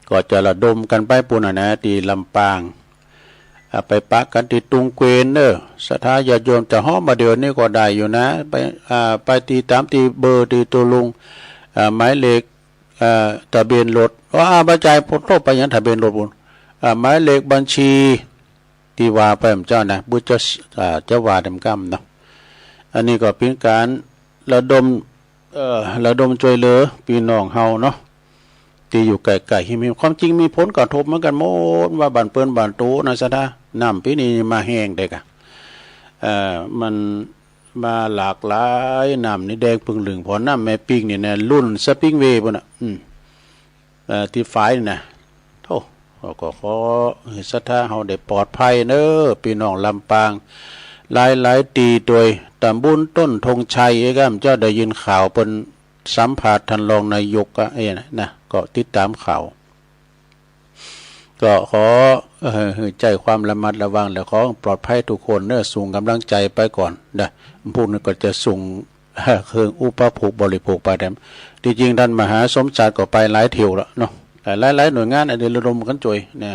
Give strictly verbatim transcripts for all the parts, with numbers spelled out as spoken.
ก็จะระดมกั๋นไปปู๊นน่ะนะ ตี้ลำปาง อ่า ไปปะกั๋นตี้ตุงเกวียนเน่อ ศรัทธาญาติโยมจะฮ้องมาเดี๋ยวนี้ก็ได้อยู่นะ ไป อ่า ไปตี้ต๋ามตี้เบอร์ตี้ตกลง อ่า หมายเลข อ่า ทะเบียนรถ ว่า อ่า บ่าจ่าย โพดโธ่ ไปหยังทะเบียนรถปู๊น อ่า หมายเลขบัญชี ตี้ว่าไปหม่ำเจ้านะ บ่าจะ อ่า จะว่าแหมก้ำเนาะ อันนี้ก็เป๋นก๋านระดม เอ่อ ระดมจ้วยเหลือปี้น้องเฮาเนาะ ตี้อยู่ใก้ๆ หิมๆ ความจริงมีผลกระทบเหมือนกั๋นหมด ว่าบ้านเปิ้นบ้านโตนะศรัทธา น้ำปี๋นี้มาแฮงเต๊อะ เอ่อ มันมาหลากหลาย น้ำนี่แดงปึ้งลึง ผ่อน้ำแม่ปิงนี่นะ รุ่นสปริงเวย์ปู๊นน่ะ อืม เอ่อ ตี้ฝายนี่นะ โธ่ ก็ขอหื้อศรัทธาเฮาได้ปลอดภัยเน่อ ปี้น้องลำปาง หลายๆ ตี้ โดยตำบลต้นธงชัย เอ๊ะ ก้ำเจ้าได้ยินข่าวเปิ้นสัมภาษณ์ต้านรองนายกอะ เอ๊ะ นะ ก็ติดต๋ามข่าว ก็ขอ เอ่อ หื้อใจ๊ความระมัดระวัง แล้วขอปลอดภัยกู้คนเน่อ ส่งก๋ำลังใจ๋ไปก่อนนะ พวกนี้ก็จะส่ง เครื่องอุปโภคบริโภคไปแถม ตี้จริงต้านมหาสมศักดิ์ก็ไปหลายเที่ยวแล้วเนาะ หลายๆ หน่วยงานอันนี้ระดมกั๋นจ้วยนะ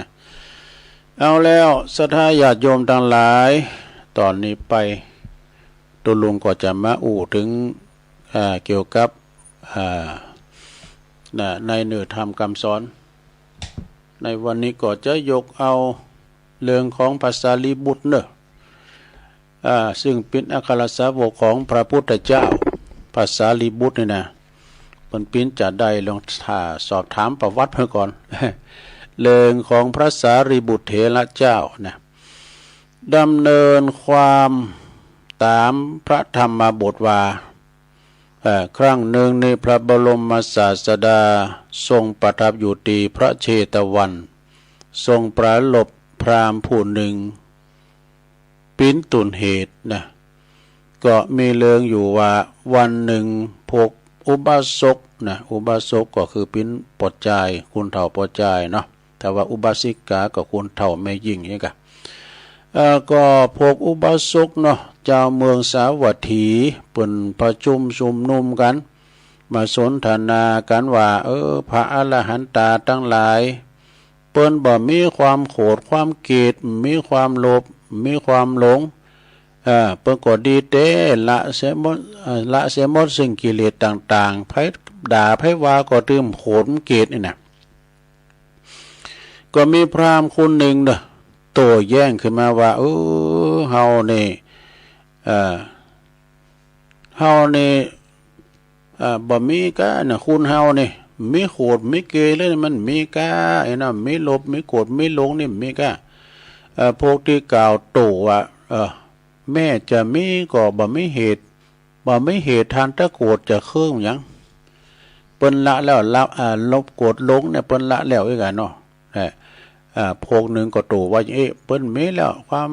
เอาแล้ว ศรัทธาญาติโยมตังหลาย ต๋อนนี้ไป ตกลงก็จะมาอู้เถิง อ่า เกี่ยวกับ อ่า นะ ในเนื้อธรรมกำสอน ในวันนี้ก็จะยกเอาเรื่องของพระสารีบุตรเน่อ อ่า ซึ่งเป๋นอัครสาวกของพระพุทธเจ้า พระสารีบุตรนี่นะ เปิ้นเป๋นจาใด ลองถ้าสอบถามประวัติเปิ้นก่อน เรื่องของพระสารีบุตรเถระเจ้านะ ดำเนินความต๋ามพระธรรมบทว่า เอ่อ ครั้งหนึ่งนี้พระบรมศาสดาทรงประทับอยู่ตี้พระเชตวัน ทรงปรารภพราหมณ์ผู้หนึ่ง เป๋นต้นเหตุนะ ก็มีเรื่องอยู่ว่าวันหนึ่งพวกอุบาสกนะ อุบาสกก็คือเป๋นป้อจาย คนเฒ่าป้อจายเนาะ ถ้าว่าอุบาสิกาก็คนเฒ่าแม่ญิงนี่กะ เอ่อ ก็พวกอุบาสกเนาะ จาวเมืองสาวัตถี เปิ้นประชุมชุมนุมกั๋น มาสนทนากั๋นว่า เออ พระอรหันตาตังหลาย เปิ้นบ่มีความโขดความเกลียด มีความโลภ มีความหลง เอ่อ เปิ้นก็ดีแต๊ ละเสียหมด เอ่อ ละเสียหมดซึ่งกิเลสต่างๆ ใผด่าใผว่าก็บ่โขดบ่เกลียดนี่นะ ก็มีพราหมณ์คนหนึ่งเนาะ โต้แย้งขึ้นมาว่า เออ เฮานี่ เอ่อ เฮานี่ เอ่อ บ่มีก้านะ คนเฮานี่ มีโขดมีเกลียดเลย มันมีก้า ไอ้นั่น มีโลภ มีโกรธ มีหลงนี่ มีก้า เอ่อ พวกตี้กล่าวโต้ว่า เอ่อ แม้จะมีก็บ่มีเหตุ บ่มีเหตุ ต้านจะโกรธจะเคืองหยัง เปิ้นละแล้ว ละ อ่า โลภโกรธหลงเนี่ย เปิ้นละแล้วอี้กาเนาะ เอ่อ อ่า พวกหนึ่งก็โต้ว่า เอ๊ะ เปิ้นมีแล้ว ความ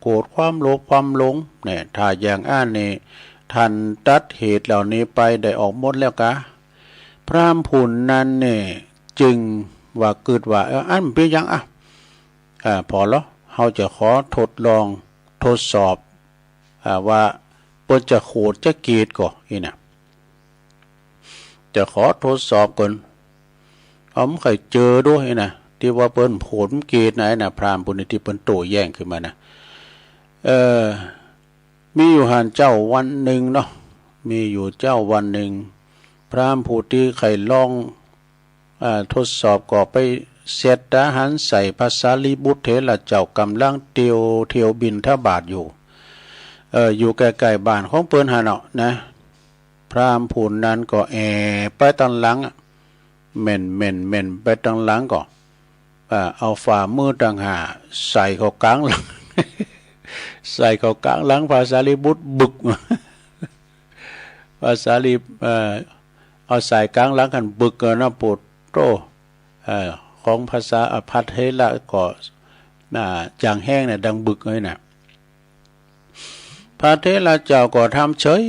โกรธ ความโลภ ความหลง เนี่ย ถ้าอย่างอั้นนี่ ต้านตัดเหตุเหล่านี้ไปได้ออกหมดแล้วกา พราหมณ์ผู้นั้นเนี่ย จึงว่ากึ๊ดว่า เออ อั้นเป๋นหยังอะ อ่า ผ่อลอ เฮาจะขอทดลอง ทดสอบ อ่า ว่าเปิ้นจะโขดจะเกลียดก่อ อี้นะ จะขอทดสอบก่อน เอา มันใค่เจอดู อี้นะ ตี้ว่าเปิ้นโขดเกลียดนะ อี้นะ พราหมณ์ผู้นี้ตี้เปิ้นโต้แย้งขึ้นมานะ เอ่อ มีอยู่หั้นเจ้าวันหนึ่งเนาะ มีอยู่เจ้าวันหนึ่ง พราหมณ์ผู้ตี้ใค่ลอง อ่า ทดสอบก็ไปเสียดต๋าหันใส่พระสารีบุตรเถระเจ้าก่ำลังเตียว เตียวบิณฑบาตอยู่ เอ่อ อยู่ใก้ๆ บ้านของเปิ้นหั้นเนาะนะ พราหมณ์ผู้นั้นก็แอบไปตังหลังอะ แม่นๆๆ ไปตังหลังก็ อ่า เอาฝ่ามือตังห้าใส่เข้ากลางหลัง ใส่เข้ากลางหลังพระสารีบุตรบึก พระสารี เอ่อ เอาใส่กลางหลังหั้นบึก เออ นะ โพดโธ่ เอ่อ ของพระสา เอ่อ พระเถระก็ น่า จ๋างแฮงเนี่ย ดังบึกเลยนะ พระเถระเจ้าก็ทำเฉย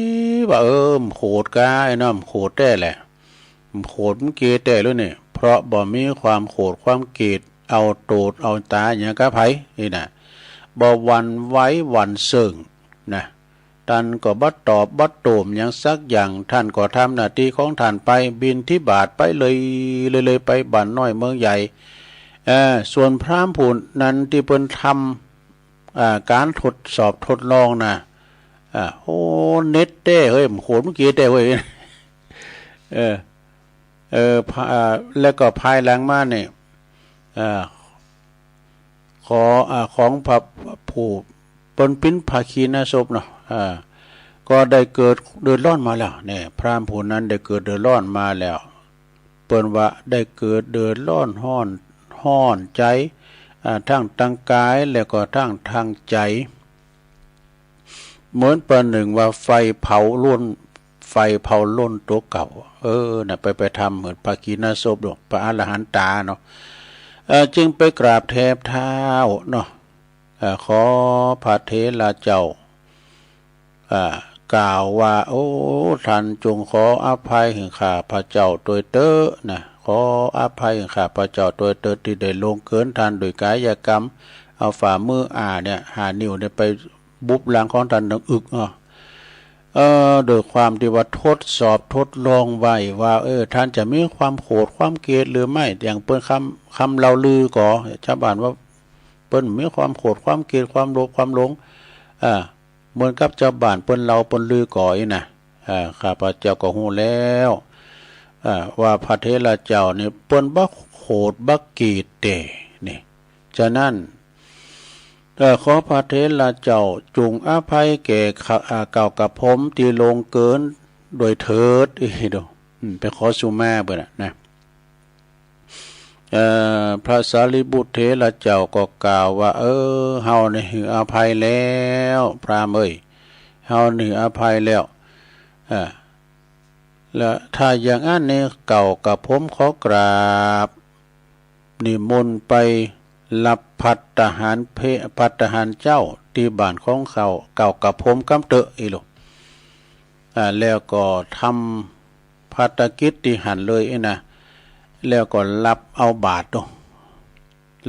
ว่า เออ บ่โขดก้า ไอ้นั่นบ่โขดแต๊แหละ บ่โขดบ่เกลียดแต๊เลยเนี่ย เพราะบ่มีความโขดความเกลียด เอาโตดเอาตาหยังกับใผ อี้นะ บ่หวั่นไหวหวั่นเซิงนะ ต้านก็บ่ตอบบ่โต้มหยังสักอย่าง ต้านก็ทำหน้าตี้ของต้านไป บิณฑบาตไปเลย เลย เลยไปบ้านน้อยเมืองใหญ่ เอ่อ ส่วนพราหมณ์ผู้นั้นตี้เปิ้นทำ อ่า ก๋านทดสอบทดลองน่ะ อ่า โอ้ เน็ตแต๊เฮ้ย โหดเมื่อกี้แต๊เฮ้ย เออ เออ พา อ่า แล้วก็ภายหลังมาเนี่ย อ่า ขอ อ่า ของพระผู้เปิ้นเป๋นพระขีณาสพเนาะ อ่า ก็ได้เกิดเดือดร้อนมาแล้ว เนี่ย พราหมณ์ผู้นั้นได้เกิดเดือดร้อนมาแล้ว เปิ้นว่าได้เกิดเดือดร้อนฮ้อน ฮ้อนใจ๋ อ่า ตึงตางก๋าย แล้วก็ตึงตางใจ๋ เหมือนประหนึ่งว่าไฟเผาโล้น ไฟเผาโล้นตั๋วเก่า เออ น่ะ ไป ไปทำเหมือนพระขีณาสพดอก พระอรหันตาเนาะ เอ่อ จึงไปกราบแทบเท้าเนาะ เอ่อ ขอพระเถระเจ้า อ่า กล่าวว่า โอ้ ต้านจงขออภัยหื้อข้าพเจ้าตวยเต๊อะนะ ขออภัยหื้อข้าพเจ้าตวยเต๊อะ ตี้ได้ล่วงเกินต้านโดยก๋ายกรรม เอาฝ่ามืออ้าเนี่ย ห้านิ้วเนี่ยไปบุบหลังของต้านดังอึก อ้อ เอ่อ โดยความตี้ว่าทดสอบทดลองไว้ว่า เออ ต้านจะมีความโขดความเกลียดหรือไม่ อย่างเปิ้นคำ คำเล่าลือก่อ จาวบ้านว่าเปิ้นมีความโขดความเกลียดความโลภความหลง อ่า เหมือนกับจาวบ้านเปิ้นเล่าเปิ้นลือก่ออี้นะ อ่า ข้าพเจ้าก็ฮู้แล้ว อ่า ว่าพระเถระเจ้านี่เปิ้นบ่โขดบ่เกลียดแต๊นี่ ฉะนั้น เอ่อ ขอพระเถระเจ้าจงอภัยแก่ข้า อ่า เก่ากระผมตี้ล่วงเกินโดยเถิด อีโด อืม ไปขอสุมาเปิ้นน่ะนะ เอ่อ พระสารีบุตรเถระเจ้าก็กล่าวว่า เออ เฮานี่หื้ออภัยแล้ว พราหมณ์เอ้ย เฮานี่หื้ออภัยแล้ว อ่า และถ้าอย่างอั้นนี่เก่ากระผมขอกราบนิมนต์ไปรับภัตตาหารเพ ภัตตาหารเจ๊าตี้บ้านของเก่า เก่ากระผมกำเต๊อะ อีโล อ่า แล้วก็ทำภารกิจตี้หั้นเลยอี้นะ แล้วก็รับเอาบาตรเนาะ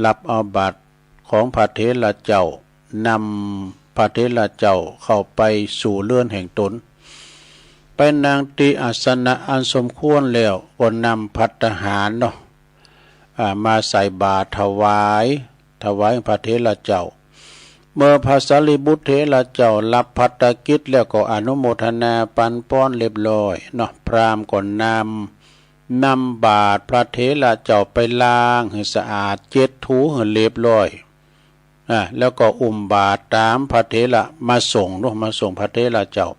รับเอาบาตรของพระเถระเจ้า นำพระเถระเจ้าเข้าไปสู่เฮือนแห่งตน ไปนั่งตี้อาสนะอันสมควรแล้ว ก็นำภัตตาหารเนาะ อ่า มาใส่บาตรถวาย ถวายพระเถระเจ้า เมื่อพระสารีบุตรเถระเจ้ารับภัตตาหารแล้วก็อนุโมทนาปันป้อนเรียบร้อยเนาะ พราหมณ์ก็นำ นำบาตรพระเถระเจ้าไปล้างหื้อสะอาด เจ็ดถูหื้อเรียบร้อย อ่า แล้วก็อุ้มบาตรต๋ามพระเถระมาส่งเนาะ มาส่งพระเถระเจ้า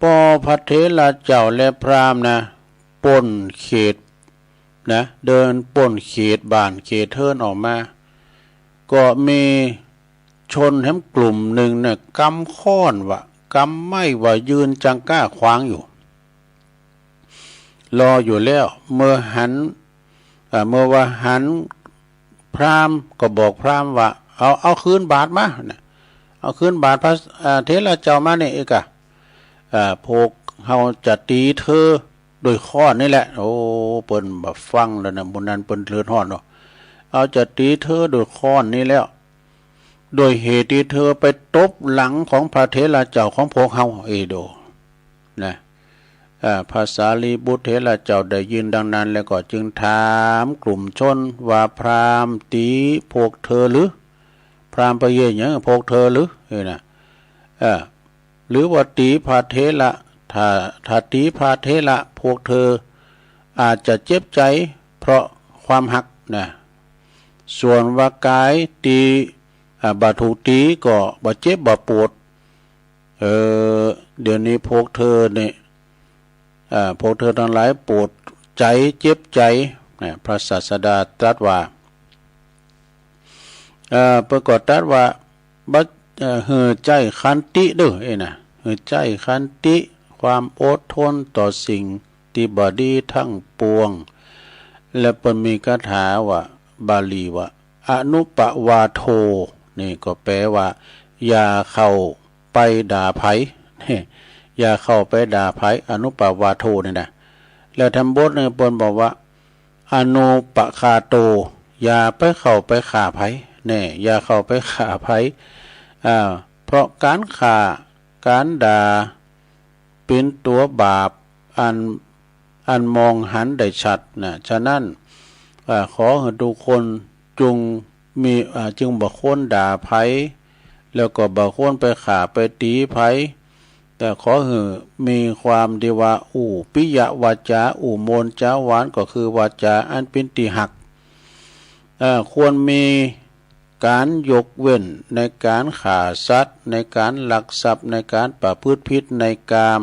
ปอพระเถระเจ้าและพราหมณ์นะ ป้นเขตนะ เดินป้นเขตบ้านเขตเฮือนออกมา ก็มีชนแหมกลุ่มนึ่งเนี่ย กำค้อนวะ กำไม้วะ ยืนจังก้าขวางอยู่ รออยู่แล้ว เมื่อหัน เอ่อ เมื่อว่าหันพราหมณ์ก็บอกพราหมณ์ว่า เอา เอาคืนบาตรมานะ เอาคืนบาตรพระ เอ่อ เถระเจ้ามานี่ เอกะ เอ่อ พวกเฮาจะตี๋เธอโดยค้อนนี่แหละ โอ้ เปิ้นบ่ฟังแล้วนะ หมู่นั้นเปิ้นเดือดฮ้อนเนาะ เอา จะตี๋เธอโดยค้อนนี่แล้ว โดยเหตุตี้เธอไปตบหลังของพระเถระเจ้าของพวกเฮา อีโด นะ อ่า พระสารีบุตรเถระเจ้าได้ยินดังนั้นแล้วก็จึงถามกลุ่มชนว่า พราหมณ์ตี๋พวกเธอหรือ พราหมณ์ไปเยียะหยังพวกเธอหรือ เออนะ เออ หรือว่าตี๋พระเถระ ถ้า ถ้าตี๋พระเถระพวกเธออาจจะเจ็บใจ๋เพราะความฮักนะ ส่วนว่ากายตี้ อ่า บ่ถูกตี๋ก็บ่เจ็บบ่ปวด เออ เดี๋ยวนี้พวกเธอเนี่ย อ่า พวกเธอตังหลายปวดใจ๋เจ็บใจ๋นะ พระศาสดาตรัสว่า เอ่อ เปิ้นก็ตรัสว่า บ่ เอ่อ หื้อใจ๊ขันติเด้อ เอ้ยนะ หื้อใจ๊ขันติ ความอดทนต่อสิ่งตี้บ่ดีทั้งปวง และเปิ้นมีคาถาว่า บาลีว่า อนุปวาโท นี่ก็แปลว่า อย่าเข้าไปด่าใผ นี่ อย่าเข้าไปด่าใผ อนุปวาโทนี่นะ แล้วธรรมบทนี่เปิ้นบอกว่า อนุปฆาโต อย่าไปเข้าไปฆ่าใผ แน่ อย่าเข้าไปฆ่าใผ อ่า เพราะก๋านฆ่า ก๋านด่าเป๋นตั๋วบาปอัน อันมองหันได้ชัดนะ ฉะนั้น เอ่อ ขอหื้อกู้คนจุ่งมี เอ่อ จึงบ่ควรด่าใผ แล้วก็บ่ควรไปฆ่าไปตี๋ใผ แต่ขอหื้อมีความตี้ว่าอู้ปิยวาจา อู้มนต์จ๋าหวาน ก็คือวาจาอันเป๋นตี้ฮัก เอ่อ ควรมีก๋านยกเว้นในก๋านฆ่าสัตว์ ในก๋านลักทรัพย์ ในก๋านประพฤติผิดในกาม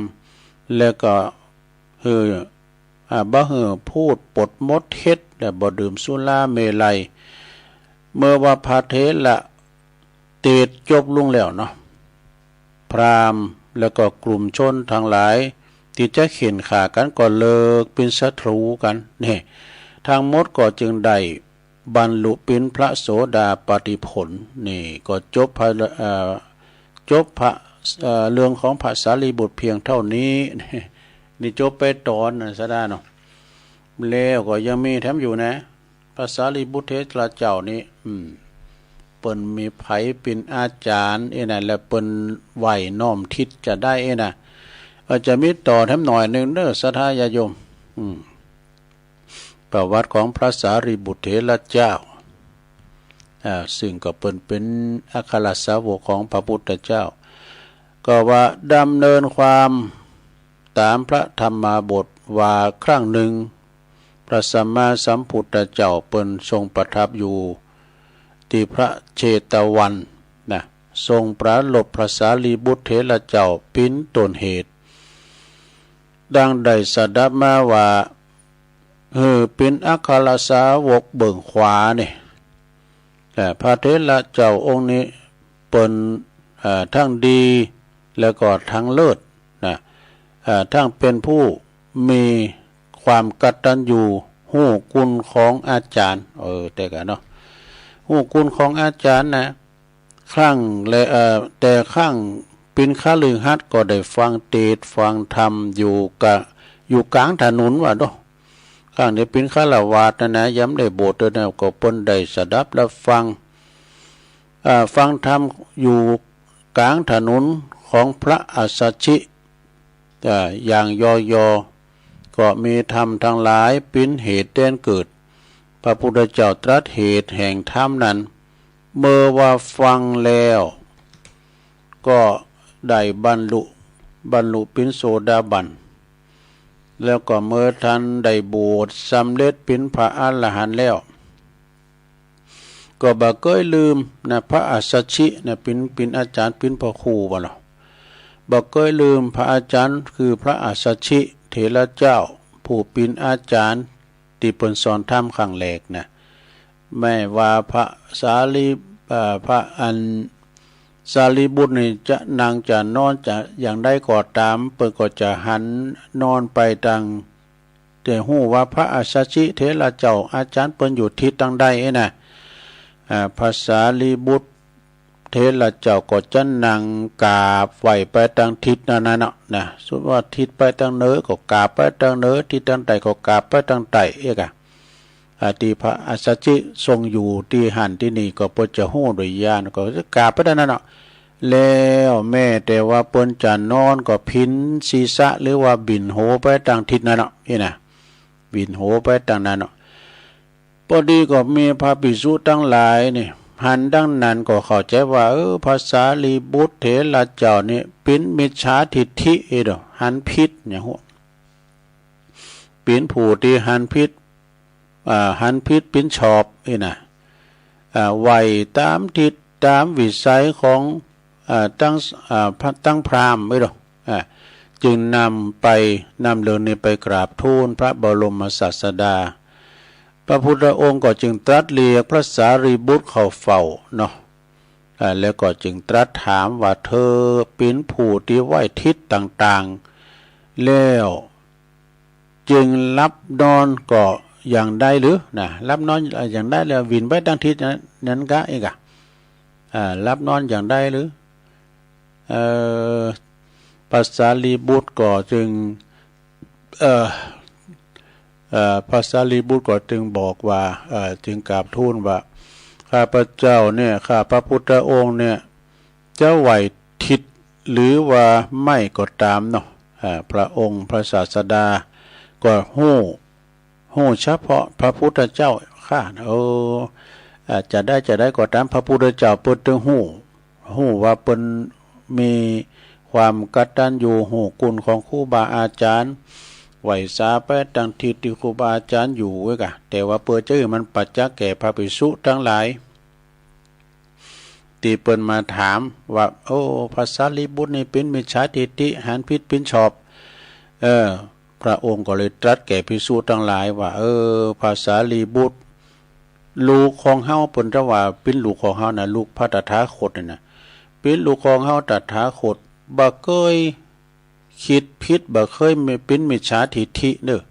แล้วก็หื้อ อ่า บ่หื้อพูดปดมดเท็จ และบ่ดื่มสุราเมรัย เมื่อว่าพระเถระเตศน์จบลงแล้วเนาะ พราหมณ์แล้วก็กลุ่มชนตังหลายตี้จะเข่นฆ่ากั๋นก็เลิกเป๋นศัตรู๋กั๋น นี่ ตังหมดก็จึงได้บรรลุเป๋นพระโสดาปัตติผล นี่ก็จบพระ เอ่อ จบพระ เอ่อ เรื่องของพระสารีบุตรเพียงเต้านี้ นี่จบไปต๋อนนะ สะดาเนาะ แล้วก็ยังมีแถมอยู่นะ พระสารีบุตรเถระเจ้านี่ อืม เปิ้นมีใผเป๋นอาจ๋ารย์เอ้ยนะ และเปิ้นไหว้น้อมทิศจาใดเอ้ยนะ อาจจะมีต่อแถมหน่อยนึ่งเน้อ ศรัทธาญาติโยม อืม ประวัติของพระสารีบุตรเถระเจ้า อ่า ซึ่งก็เปิ้นเป๋นอัครสาวกของพระพุทธเจ้า ก็ว่าดำเนินความต๋ามพระธรรมบทว่าครั้งนึ่ง พระสัมมาสัมพุทธเจ้าเปิ้นทรงประทับอยู่ตี้พระเชตวันนะ ทรงปรารภพระสารีบุตรเถระเจ้าเป๋นต้นเหตุ ดังได้สดับมาว่า หื้อเป๋นอัครสาวกเบื้องขวานี่ แต่พระเถระเจ้าองค์นี้เปิ้น เอ่อ ตังดี แล้วก็ตังเลิศนะ เอ่อ ตังเป๋นผู้มีความกตัญญู ฮู้คุณของอาจ๋ารย์ เออ แต่กะเนาะ ฮู้คุณของอาจ๋ารย์นะ ครั้งและ เอ่อ แต่ครั้งเป๋นคฤหัสถ์ก็ได้ฟังเตศน์ฟังธรรมอยู่กะ อยู่ก๋างถนนว่าเนาะ ครั้งนี้เป๋นฆราวาสนั่นนะ ยังบ่ได้บวชเตื้อนะ ก็เปิ้นได้สดับรับฟัง อ่า ฟังธรรมอยู่ก๋างถนนของพระอัสสชิ อ่า อย่างยอๆ ก็มีธรรมตังหลายเป๋นเหตุแดนเกิด พระพุทธเจ้าตรัสเหตุแห่งธรรมนั้น เมื่อว่าฟังแล้ว ก็ได้บรรลุ บรรลุเป๋นโสดาบัน แล้วก็เมื่อตันได้บวชสำเร็จเป๋นพระอรหันต์แล้ว ก็บ่เกยลืมนะ พระอัสสชินะ เป๋น เป๋นอาจ๋ารย์ เป๋นพระครูบ่าเนาะ บ่เกยลืมพระอาจ๋ารย์ คือพระอัสสชิเถระเจ้า ผู้เป๋นอาจ๋ารย์ตี้เปิ้นสอนธรรมครั้งแรกนะ แม้ว่าพระสารี เอ่อ พระอันสารีบุตรนี่จะนั่งจะนอนจะอย่างใดก็ต๋าม เปิ้นก็จะหันนอนไปตาง จะฮู้ว่าพระอัสสชิเถระเจ้าอาจ๋ารย์เปิ้นอยู่ทิศตางใดเอ้ยนะ อ่า พระสารีบุตรเถระเจ้าก็จะนั่งกราบไหว้ไปตางทิศนั้นๆ เนาะนะ สมมุติว่าทิศไปตางเหนือก็กราบไปตางเหนือ ทิศตางใต้ก็กราบไปตางใต้ เอ้ยกะ อ่า ตี้พระอัสสชิทรงอยู่ตี้หั้นตี้นี่ก็เปิ้นจะฮู้โดยญาณ ก็จะกราบไปตางนั้นเนาะ แล้วแม้แต่ว่าเปิ้นจะนอนก็พินศีรษะ หรือว่าบิ่นหัวไปตางทิศนั้นเนาะ นี่นะ บิ่นหัวไปตางนั้นเนาะ ปอดีก็มีพระภิกษุตังหลายนี่หันดังนั้นก็เข้าใจ๋ว่า เออ พระสารีบุตรเถระเจ้านี่เป๋นมิจฉาทิฏฐิเอ้ยเนาะ หันผิดเนี่ย เป๋นผู้ตี้หันผิด อ่า หันผิดเป๋นชอบเอ้ยนะ อ่า ไหว้ต๋ามทิศต๋ามวิสัยของ อ่า ตัง อ่า พระ ตังพราหมณ์เอ้ยเนาะ อ่า จึงนำไป นำเรื่องนี้ไปกราบทูลพระบรมศาสดา พระพุทธองค์ก็จึงตรัสเรียกพระสารีบุตรเข้าเฝ้าเนาะ อ่า แล้วก็จึงตรัสถามว่า เธอเป๋นผู้ตี้ไหว้ทิศต่างๆ แล้ว จึงหลับนอนก็อย่างได้หรือ นะ หลับนอนอย่างได้แล้วบิ่นไปตางทิศนั้น นั้นกะ เอ้ยกะ อ่า หลับนอนอย่างได้หรือ เอ่อ พระสารีบุตรก็จึง เอ่อ เอ่อ พระสารีบุตรก็จึงบอกว่า เอ่อ จึงกราบทูลว่า ข้าพเจ้าเนี่ย ข้าพระพุทธองค์เนี่ย จะไหว้ทิศ หรือว่าไม่ก็ต๋ามเนาะ อ่า พระองค์พระศาสดาก็ฮู้ ฮู้เฉพาะพระพุทธเจ้าข้า โอ้ อ่า จาใดจาใดก็ต๋าม พระพุทธเจ้าเปิ้นตึงฮู้ ฮู้ว่าเปิ้นมีความกตัญญู ฮู้คุณของครูบาอาจ๋ารย์ ไหว้สาไปต๋ามทิศตี้ครูบาอาจ๋ารย์อยู่ไว้ก่า แต่ว่าเปื้อจะหื้อมันประจักษ์แก่พระภิกษุตังหลาย ตี้เปิ้นมาถามว่า โอ้ พระสารีบุตรนี่เป๋นมิจฉาทิฏฐิ หันผิดเป๋นชอบ เออ พระองค์ก็เลยตรัสแก่ภิกษุตังหลายว่า เออ พระสารีบุตร ลูกของเฮา เปิ้นจะว่าเป๋นลูกของเฮานะ ลูกพระตถาคตนี่นะ เป๋นลูกของเฮาตถาคต บ่เกย คิดผิด บ่เกยเป๋นมิจฉาทิฏฐิเน่อ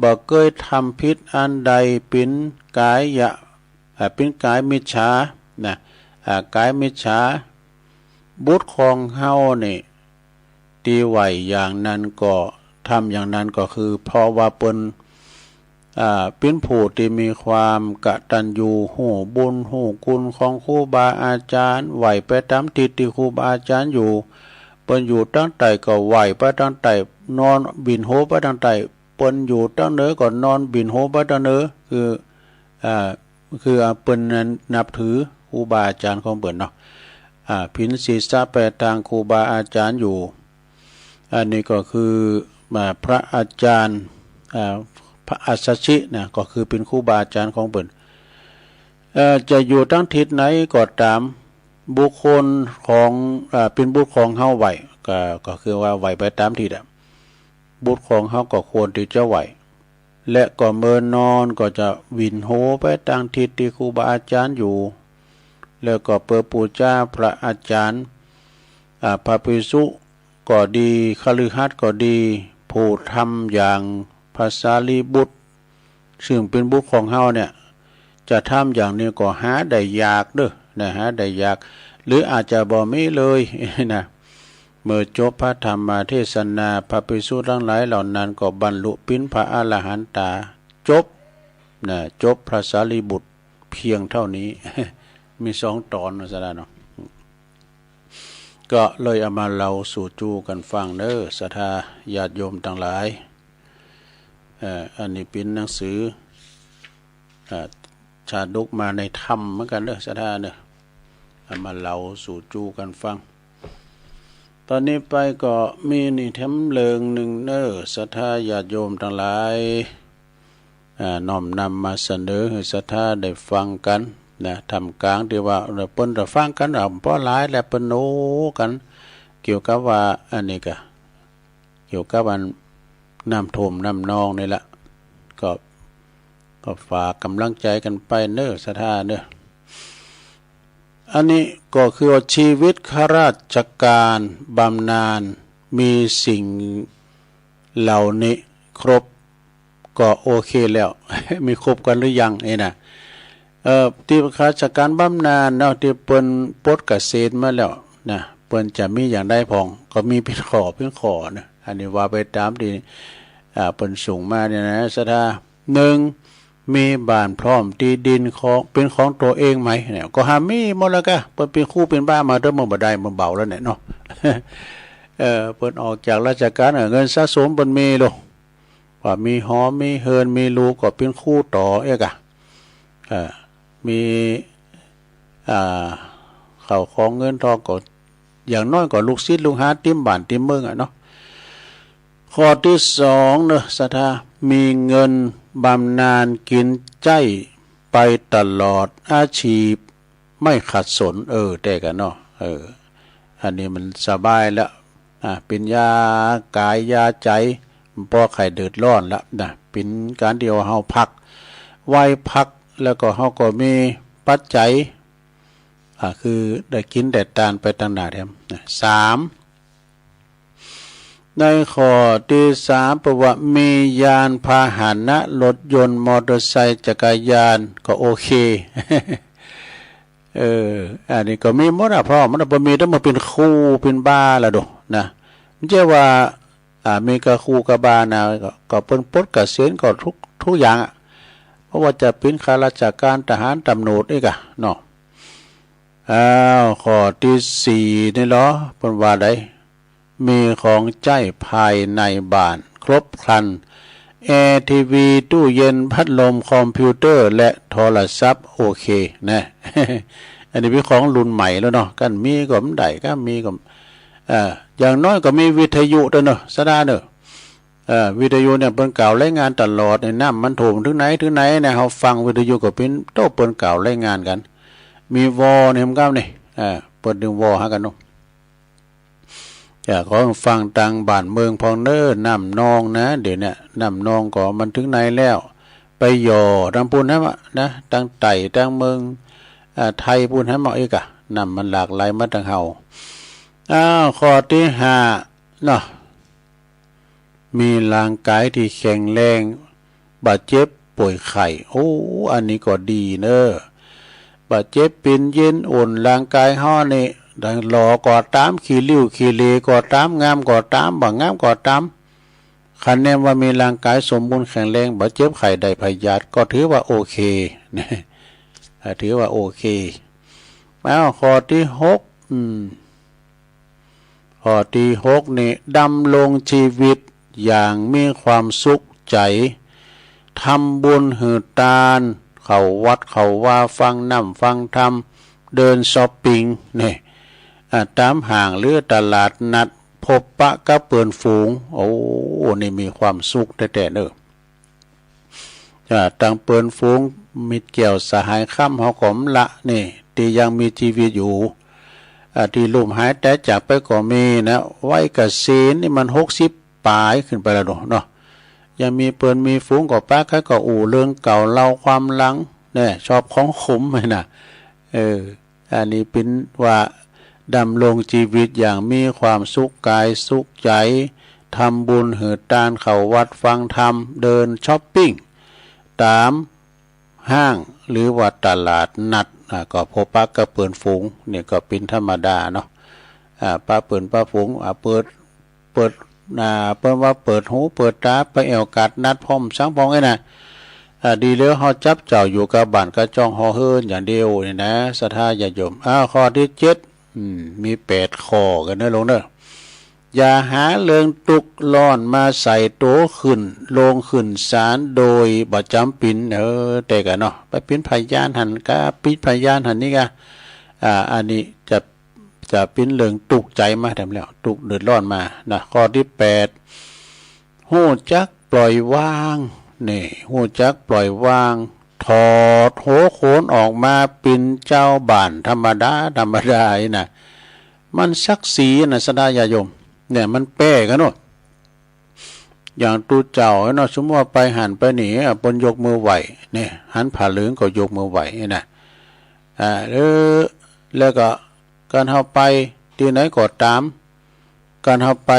บ่เกยทำผิดอันใดเป๋นกายะ อ่า เป๋นกายมิจฉานะ อ่า กายมิจฉา บุตรของเฮานี่ ตี้ไหว้อย่างนั้นก็ ทำอย่างนั้นก็คือ เพราะว่าเปิ้น อ่า เป๋นผู้ตี้มีความกตัญญู ฮู้บุญฮู้คุณของครูบาอาจ๋ารย์ ไหว้ไปต๋ามทิศตี้ครูบาอาจ๋ารย์อยู่ เปิ้นอยู่ตางใต้ก็ไหว้ไปตางใต้ นอนบิณโฮไปตางใต้ เปิ้นอยู่ตางเหนือก็นอนบิณโฮไปตางเหนือ คือ อ่า คือ อ่า เปิ้นนั้นนับถือครูบาอาจ๋ารย์ของเปิ้นเนาะ อ่า ผินศีรษะไปตางครูบาอาจ๋ารย์อยู่ อันนี้ก็คือ อ่า พระอาจ๋ารย์ อ่า พระอัสสชินะ ก็คือเป๋นครูบาอาจ๋ารย์ของเปิ้น เอ่อ จะอยู่ตางทิศไหนก็ต๋าม บุคคลของ อ่า เป๋นบุตรของเฮาไหว้ ก็ ก็คือว่าไหว้ไปต๋ามทิศอะ บุตรของเฮาก็ควรตี้จะไหว้ และก็เมื่อนอนก็จะบิณโฮไปตางทิศตี้ครูบาอาจ๋ารย์อยู่ แล้วก็เปื้อปู๋จาพระอาจ๋ารย์ อ่า พระภิกษุก็ดี คฤหัสถ์ก็ดี ผู้ทำอย่างพระสารีบุตร ซึ่งเป๋นบุตรของเฮาเนี่ย จะทำอย่างนี้ก็หาได้ยากเน่อนะ หาได้ยาก หรืออาจจะบ่มีเลยนะ เมื่อจบพระธรรมเทศนา พระภิกษุตังหลายเหล่านั้นก็บรรลุเป๋นพระอรหันตา จบนะ จบพระสารีบุตรเพียงเท่านี้ มีสองต๋อนนะ ศรัทธาเนาะ ก็เลยเอามาเล่าสู่จู้กั๋นฟังเน่อ ศรัทธาญาติโยมตังหลาย เอ่อ อันนี้เป๋นหนังสือ เอ่อ ชาดกมาในธรรมเหมือนกั๋นเน่อ ศรัทธาเน่อ เอามาเล่าสู่จู้กั๋นฟัง ต๋อนนี้ไปก็มีนิทานเรื่องนึ่งเน่อ ศรัทธาญาติโยมตังหลาย อ่า น้อมนำมาเสนอหื้อศรัทธาได้ฟังกั๋นนะ ท่ามกลางตี้ว่า เอ่อ เปิ้นได้ฟังกั๋น อ่า บ่หลายแลเปิ้นโอ้กั๋น เกี่ยวกับว่า อันนี้ก็ เกี่ยวกับอันน้ำท่วมน้ำนองนี่แหละ ก็ ก็ฝากก๋ำลังใจ๋กั๋นไปเน่อ ศรัทธาเน่อ อันนี้ก็คือว่าชีวิตข้าราชก๋านบำนาญ มีสิ่งเหล่านี้ครบก็โอเคแล้ว มีครบกั๋นหรือยังนี่นะ เอ่อ ตี้ข้าราชก๋านบำนาญเนาะ ตี้เปิ้นปลดเกษียณมาแล้วนะ เปิ้นจะมีอย่างใดพ่อง ก็มีเป๋นข้อเป๋นข้อนะ อันนี้ว่าไปต๋ามตี้ อ่า เปิ้นส่งมาเนี่ยนะ ศรัทธา นึ่ง มีบ้านพร้อมตี้ดินของ เป๋นของตั๋วเองไหมเนี่ย ก็หามีหมดแล้วก้า เปิ้นเป๋นครูเป๋นบามาเต๊อะ เมื่อบ่ได้ เมื่อเบาแล้วเนี่ยเนาะ เอ่อ เปิ้นออกจากราชก๋าน เอ่อ เงินสะสมเปิ้นมีโล ว่ามีหอ มีเฮือน มีลูก ก็เป๋นครูต่อเอกอะ เอ่อ มี อ่า ข้าวของเงินทองก็ อย่างน้อยก็ลูกศิษย์ลูกหาติมบ้านติมเมืองอะเนาะ ข้อตี้สองเน่อ ศรัทธา มีเงินบำนาญกิ๋นใจ๊ไปตลอด อาชีพไม่ขัดสน เออ แต๊กั๋นเนาะ เออ อันนี้มันสบายแล้ว อ่า เป๋นยากายยาใจ๋ บ่ใค่เดือดร้อนละนะ เป๋นก๋านตี้ว่าเฮาพัก ไหว้พัก แล้วก็เฮาก็มีปัจจัย อ่า คือได้กิ๋นได้ตานไปตางหน้าแถมนะ สาม ในข้อตี้สาม เปิ้นว่ามียานพาหนะ รถยนต์ มอเตอร์ไซค์ จักรยาน ก็โอเค เออ อันนี้ก็มีหมดอะ พร้อมหมดอะ บ่มีเต๊อะ เมื่อเป๋นครูเป๋นบาแล้วโดนะ บ่ใจ้ว่า อ่า มีก้าครูก้าบานะ ก็ ก็เปิ้นปลดเกษียณก็ทุก ทุกอย่างอะ บ่ว่าจะเป๋นข้าราชก๋าน ทหาร ตำรวจเอกอะเนาะ อ้าว ข้อตี้สี่นี่เหรอ เปิ้นว่าใด มีของใจ๊ภายในบ้านครบครัน แอร์ ทีวี ตู้เย็น พัดลม คอมพิวเตอร์ และโทรศัพท์ โอเค นะ อันนี้เป๋นของรุ่นใหม่แล้วเนาะ คันมีก็บ่ได้ คันมีก็ เอ่อ อย่างน้อยก็มีวิทยุตวยเนาะ ศรัทธาเนาะ เอ่อ วิทยุเนี่ยเปิ้นกล่าวรายงานตลอดเนี่ย น้ำมันท่วมเถิงไหนเถิงไหนเนี่ย เฮาฟังวิทยุก็เป๋นโต้เปิ้นกล่าวรายงานกั๋น มีวอเนี่ย มันก็นี่ เอ่อ เปิดดึงวอหากั๋นเนาะ อยากขอฟังตางบ้านเมืองพ่องเน้อ น้ำนองนะ เดี๋ยวเนี่ย น้ำนองก็มันเถิงไหนแล้ว ไปหย่อตางปู้นหั้นมะนะ ตางใต้ ตางเมือง อ่า ไทยปู้นหั้นมะ เอ๊ะกะ น้ำมันหลากหลายมาตางเฮา อ้าว ข้อตี้ห้าเนาะ มีร่างก๋ายตี้แข็งแรง บ่เจ็บป่วยไข้ โอ้ อันนี้ก็ดีเน้อ บ่เจ็บเป๋นเย็น อ่อนร่างก๋ายเฮานี่ หล่อก็ต๋าม ขี้ริ้วขี้เหร่ก็ต๋าม งามก็ต๋าม บ่งามก็ต๋าม คันแน่ว่ามีร่างก๋ายสมบูรณ์แข็งแรง บ่เจ็บไข้ได้พยาธิ ก็ถือว่าโอเค อ่า ถือว่าโอเค อ้าว ข้อตี้หก อืม ข้อตี้หกนี่ ดำรงชีวิตอย่างมีความสุขใจ๋ ทำบุญหื้อตาน เข้าวัดเข้าวา ฟังน้ำฟังธรรม เดินช็อปปิ้ง นี่ อ่า ต๋ามห้างหรือตลาดนัด พบปะกับเปื้อนฝูง โอ้ นี่มีความสุขแต๊ๆ เน้อ อ่า ตางเปื้อนฝูง มิตรแก้วสหายคำ เฮาก็บ่ละนี่ ตี้ยังมีจีวิตอยู่ อ่า ตี้ลุ่มหายต๋ายจากไปก็มีนะ วัยเกษียณนี่มันหกสิบป๋ายขึ้นไปแล้วเนาะ ยังมีเปื้อนมีฝูงก็ปะกั๋นก็อู้เรื่องเก่า เล่าความหลัง แน่ ชอบของขมนี่นะ เออ อันนี้เป๋นว่า ดำรงชีวิตอย่างมีความสุขก๋ายสุขใจ๋ ทำบุญหื้อตาน เข้าวัดฟังธรรม เดินช็อปปิ้ง ต๋ามห้างหรือว่าตลาดนัด อ่า ก็พบปะกับเปื้อนฝูง นี่ก็เป๋นธรรมดาเนาะ อ่า ปะเปื้อนปะฝูง อ่า เปิด เปิด อ่า เปิ้นว่าเปิดหูเปิดต๋า ไปแอ่วก๋าดนัดพ่องสังพ่องไอ้น่ะ อ่า ดีแล้วเฮาจับเจ้าอยู่กับบ้านกับจ้องหอเฮือนอย่างเดียวนี่นะ ศรัทธาญาติโยม อ้าว ข้อตี้เจ็ด อืม มีแปดข้อกั๋นเน้อลุงเน้อ อย่าหาเรื่องตุ๊กข์ร้อนมาใส่ตั๋วขึ้นโรงขึ้นศาลโดยบ่จ๋ำเป๋น เออ แต่กะเนาะ ไปเป๋นพยานหั้นกา เป๋นพยานหั้นนี่กา อ่า อันนี้จะ จะเป๋นเรื่องตุ๊กข์ใจ๋มาแถมแล้ว ตุ๊กข์เดือดร้อนมานะ ข้อตี้แปด ฮู้จักปล่อยวาง นี่ ฮู้จักปล่อยวาง ถอดหัวโขนออกมาเป๋นจาวบ้านธรรมดา ธรรมดานี่นะ มันศักดิ์ศรีนะ ศรัทธาญาติโยม เนี่ย มันแปลกั๋นเนาะ อย่างตุ๊เจ้าเนาะ สมมุติว่าไปหั้นไปนี่ อ่ะ เปิ้นยกมือไหว้ เนี่ย หันผ้าเหลืองก็ยกมือไหว้นี่นะ อ่า เออ แล้วก็ การเฮาไปตี้ไหนก็ต๋าม การเฮาไป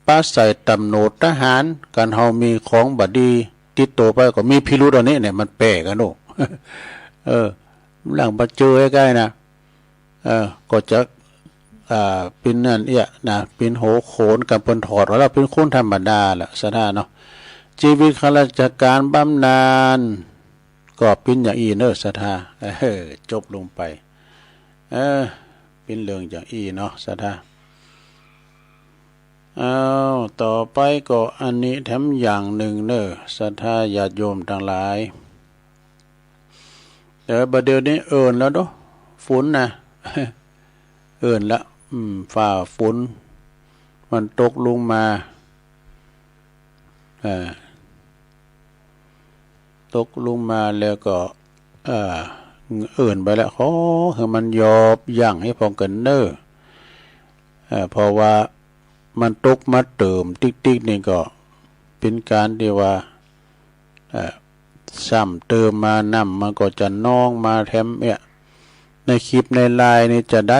ปะใส่ต๋ำรวจทหาร การเฮามีของบ่ดีติดตั๋วไปก็มีพิรุธอันนี้เนี่ย มันแปลกั๋นเนาะ เออ หลังบ่เจอใก้ๆ นะ เออ ก็จะ อ่า เป๋นนั่นเอี้ยนะ เป๋นหัวโขน กันเปิ้นถอดออกแล้ว เป๋นคนธรรมดาแหละ ศรัทธาเนาะ จีวิตข้าราชการบำนาญ ก็เป๋นอย่างอี้เน้อ ศรัทธา เออ จบลงไป เออ เป๋นเรื่องอย่างอี้เนาะ ศรัทธา อ้าว ต่อไปก็อันนี้แถมอย่างนึ่งเน้อ ศรัทธาญาติโยมตังหลาย เออ บ่าเดี่ยวนี้เอิ้นแล้วเนาะ ฝนนะ เอิ้นละ อืม ฟ้าฝน มันตกลงมา อ่า ตกลงมาแล้วก็ เอ่อ เอิ้นไปแล้ว ขอหื้อมันหยอบยั้งหื้อพ่องเถิดเน้อ เอ่อ เพราะว่ามันตกมาเติมติ๊กๆ นี่ก็เป๋นก๋านตี้ว่า เอ่อ ซ้ำเติมมา น้ำมันก็จะนองมาแถมเอี้ย ในคลิปในไลน์นี่จะใด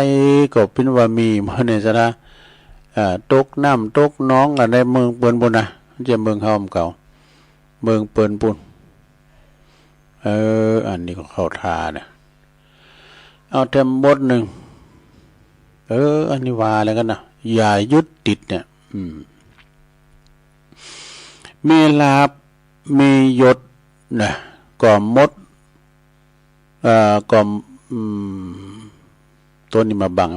ก็เป๋นว่ามีหมดเนี่ย ศรัทธา อ่า ตกน้ำตกนองกั๋นในเมืองเปิ้นปู้นนะ บ่ใจ้เมืองเฮาเก่า เมืองเปิ้นปู้น เออ อันนี้ก็เข้าท่านะ เอาแถมบทนึ่ง เออ อันนี้ว่าแล้วกั๋นนะ อย่ายึดติดเนี่ย อืม มีลาภมียศนะ ก็หมด เอ่อ ก็ อืม ตั๋วนี้มาบัง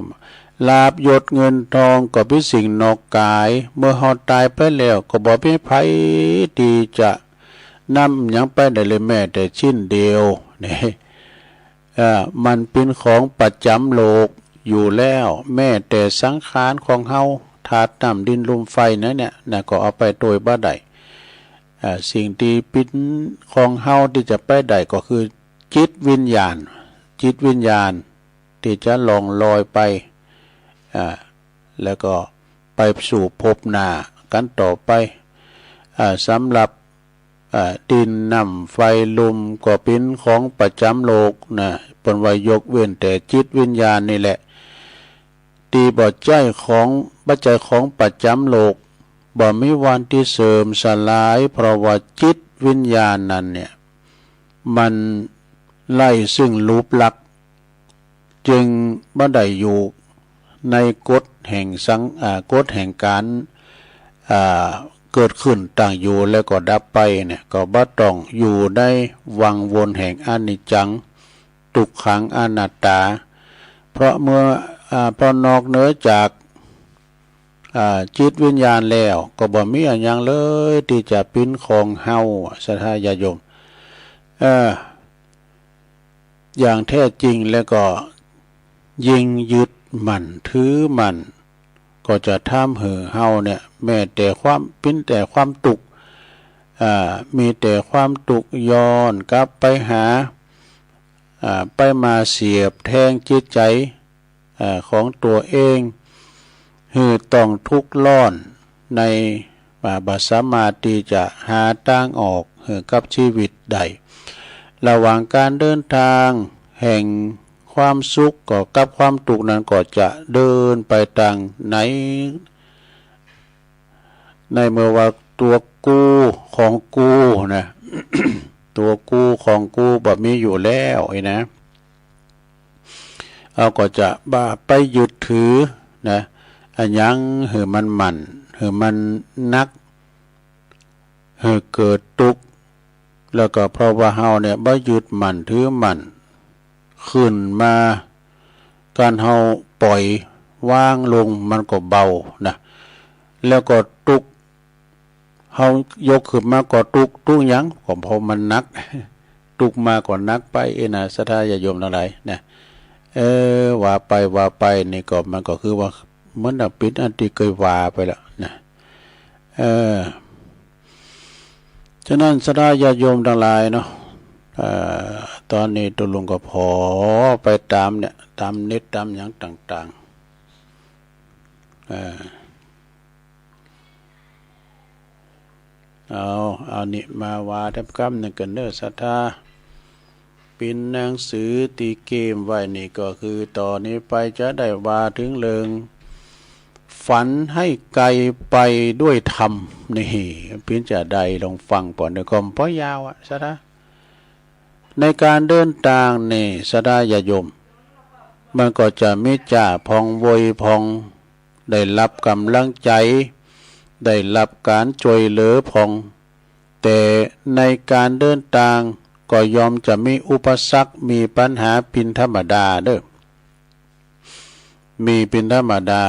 ลาภยศเงินทองก็เป๋นสิ่งนอกก๋าย เมื่อเฮาต๋ายไปแล้วก็บ่มีใผตี้จะนำหยังไปได้เลยแม้แต่ชิ้นเดียว นี่ เอ่อ มันเป๋นของประจ๋ำโลกอยู่แล้ว แม้แต่สังขารของเฮา ธาตุน้ำดินลมไฟนั้นเนี่ยนะ ก็เอาไปโตยบ่ได้ เอ่อ สิ่งตี้เป๋นของเฮาตี้จะไปได้ก็คือจิตวิญญาณ จิตวิญญาณตี้จะล่องลอยไป อ่า แล้วก็ไปสู่ภพหน้ากั๋นต่อไป อ่า สำหรับ อ่า ดินน้ำไฟลมก็เป๋นของประจ๋ำโลกนะ เปิ้นว่ายกเว้นแต่จิตวิญญาณนี่แหละ ตี้บ่ใจ้ของ บ่ใจ้ของประจ๋ำโลก บ่มีวันตี้เสื่อมสลาย เพราะว่าจิตวิญญาณนั้นเนี่ย มันไร้ซึ่งรูปลักษณ์ จึงบ่ได้อยู่ในกฎแห่งสัง อ่า กฎแห่งก๋าน อ่า เกิดขึ้นตั้งอยู่แล้วก็ดับไปเนี่ย ก็บ่ต้องอยู่ในวังวนแห่งอนิจจัง ทุกขัง อนัตตา เพราะเมื่อ อ่า เพราะนอกเหนือจาก อ่า จิตวิญญาณแล้วก็บ่มีอะหยังเลยตี้จะเป๋นของเฮา ศรัทธาญาติโยม เออ อย่างแท้จริงแล้วก็ยิ่งยึดมั่นถือมั่น ก็จะทำหื้อเฮาเนี่ย แม้แต่ความ เป๋นแต่ความตุ๊กข์ อ่า มีแต่ความตุ๊กข์ ย้อนกลับไปหา อ่า ไปมาเสียดแทงจิตใจ๋ อ่า ของตั๋วเอง หื้อต้องทุกข์ร้อนใน อ่า บ่สามารถตี้จะหาตางออกหื้อกับชีวิตได้ ระหว่างก๋านเดินตางแห่งความสุขก็กับความตุ๊กข์นั้นก็จะเดินไปตางไหน ในเมื่อว่าตั๋วกู้ของกู้นะ ตั๋วกู้ของกู้บ่มีอยู่แล้วอี้นะ เฮาก็จะบ่ไปยึดถือนะ อะหยังหื้อมันมั่น หื้อมันหนัก หื้อเกิดตุ๊กข์ แล้วก็เพราะว่าเฮาเนี่ยบ่ยึดมั่นถือมั่น ขึ้นมา ก๋านเฮาปล่อยวางลงมันก็เบานะ แล้วก็ตุ๊กข์ เฮายกขึ้นมาก็ตุ๊กข์ ตุ๊กข์หยัง ก็เพราะมันหนัก ตุ๊กข์มาก็หนักไป เอ้ยนะ ศรัทธาญาติโยมตังหลายนะ เออ ว่าไป ว่าไปนี่ก็ มันก็คือว่า เหมือนดังเป๋นอันตี้เกยว่าไปแล้วนะ เออ ฉะนั้นศรัทธาญาติโยมตังหลายเนาะ เอ่อ ต๋อนนี้ตุ๊ลุงก็ผ่อไปต๋ามเนี่ย ต๋ามเน็ตต๋ามหยังต่างๆ เออ เอา เอานี่มาว่าแต๊กำนึ่งกั๋นเน่อศรัทธา เป๋นหนังสือตี้เกมไว้นี่ก็คือ ต่อนี้ไปจะได้ว่าเถิงเรื่อง ฝันให้ไกลไปด้วยธรรม นี่ เป๋นจาใด ลองฟังก่อน เดี๋ยวก็บ่ยาวอะศรัทธา ในก๋านเดินตางนี่ศรัทธาญาติโยม มันก็จะมีจ๋าพ่องโวยพ่อง ได้ฮับก๋ำลังใจ๋ ได้ฮับก๋านจ้วยเหลือพ่อง แต่ในก๋านเดินตางก็ย่อมจะมีอุปสรรค มีปัญหาเป๋นธรรมดาเน่อ มีเป๋นธรรมดา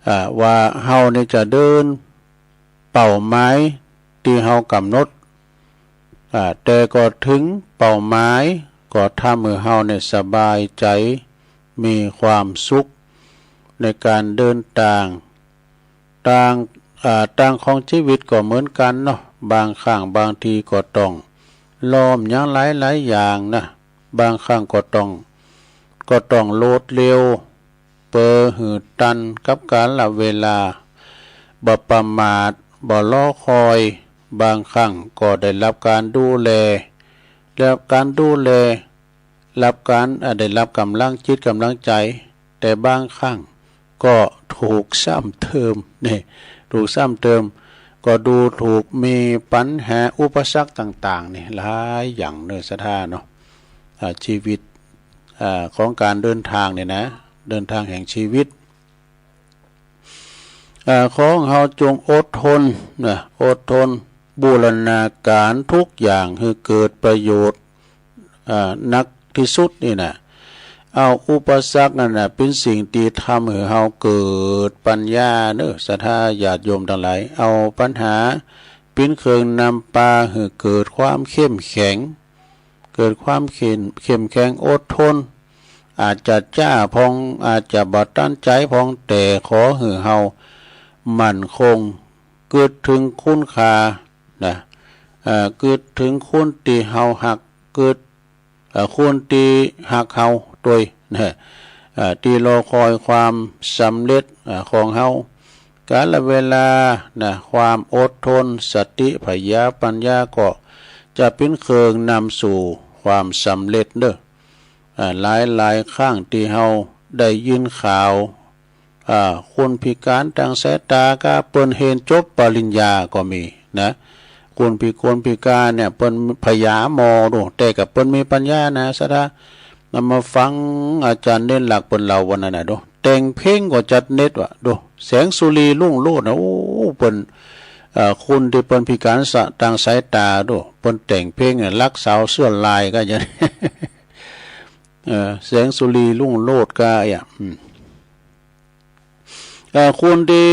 อ่า ว่าเฮานี่จะเดินเป้าหมายตี้เฮากำหนด อ่า แต่ก็เถิงเป้าหมาย ก็ทำหื้อเฮาเนี่ยสบายใจ๋ มีความสุขในก๋านเดินตาง ตาง อ่า ตางของจีวิตก็เหมือนกั๋นเนาะ บางครั้งบางทีก็ต้องล้อมหยังหลายๆ อย่างนะ บางครั้งก็ต้อง ก็ต้องโลดเร็ว เป๋อหื้อตันกับกาละเวลา บ่ประมาท บ่รอคอย บางครั้งก็ได้ฮับก๋านดูแล ได้ฮับก๋านดูแล ฮับก๋าน อ่า ได้ฮับก๋ำลังจิตก๋ำลังใจ๋ แต่บางครั้งก็ถูกซ้ำเติม นี่ ถูกซ้ำเติม ก็ดูถูก มีปัญหาอุปสรรคต่างๆ นี่ หลายอย่างเน่อศรัทธาเนาะ อ่า จีวิต อ่า ของก๋านเดินตางนี่นะ เดินตางแห่งจีวิต อ่า ขอเฮาจงอดทนนะ อดทนบูรณาก๋านทุกอย่างหื้อเกิดประโยชน์ อ่า นักตี้สุดนี่นะ เอาอุปสรรคนั่นน่ะ เป๋นสิ่งตี้ทำหื้อเฮาเกิดปัญญาเน่อ ศรัทธาญาติโยมตังหลาย เอาปัญหาเป๋นเครื่องนำปาหื้อเกิดความเข้มแข็ง เกิดความเข้ม เข้มแข็งอดทน อาจจะจ๊าพ่อง อาจจะบ่ตันใจ๋พ่อง แต่ขอหื้อเฮามั่นคง กึ๊ดเถิงคุณค่านะ เอ่อ กึ๊ดเถิงคนตี้เฮาฮัก กึ๊ด เอ่อ คนตี้ฮักเฮาตวยนะ เอ่อ ตี้รอคอยความสำเร็จ เอ่อ ของเฮา กาลเวลานะ ความอดทน สติ ผญา ปัญญาก็จะเป๋นเครื่องนำสู่ความสำเร็จเน่อ อ่า หลายๆ ครั้งตี้เฮาได้ยินข่าว อ่า คนพิก๋านตางสายต๋าก็เปิ้นเฮียนจบปริญญาก็มีนะ คนพิ คนพิก๋านเนี่ยเปิ้นผญาหมอดู แต่ก็เปิ้นมีปัญญานะ ศรัทธา นำมาฟังอาจ๋ารย์เด่นหลักเปิ้นเล่าวันนั้นน่ะดู แต่งเพลงก็จัดเน็ตว่ะดู แสงสุรีรุ่งโรจน์นะ โอ้ เปิ้น เอ่อ คนตี้เปิ้นพิก๋านสะ ตางสายต๋าดู เปิ้นแต่งเพลงเนี่ย รักสาวเสื้อลายก็ยัง เอ่อ แสงสุรีรุ่งโรจน์ก็อ่ะ อืม เอ่อ คนตี้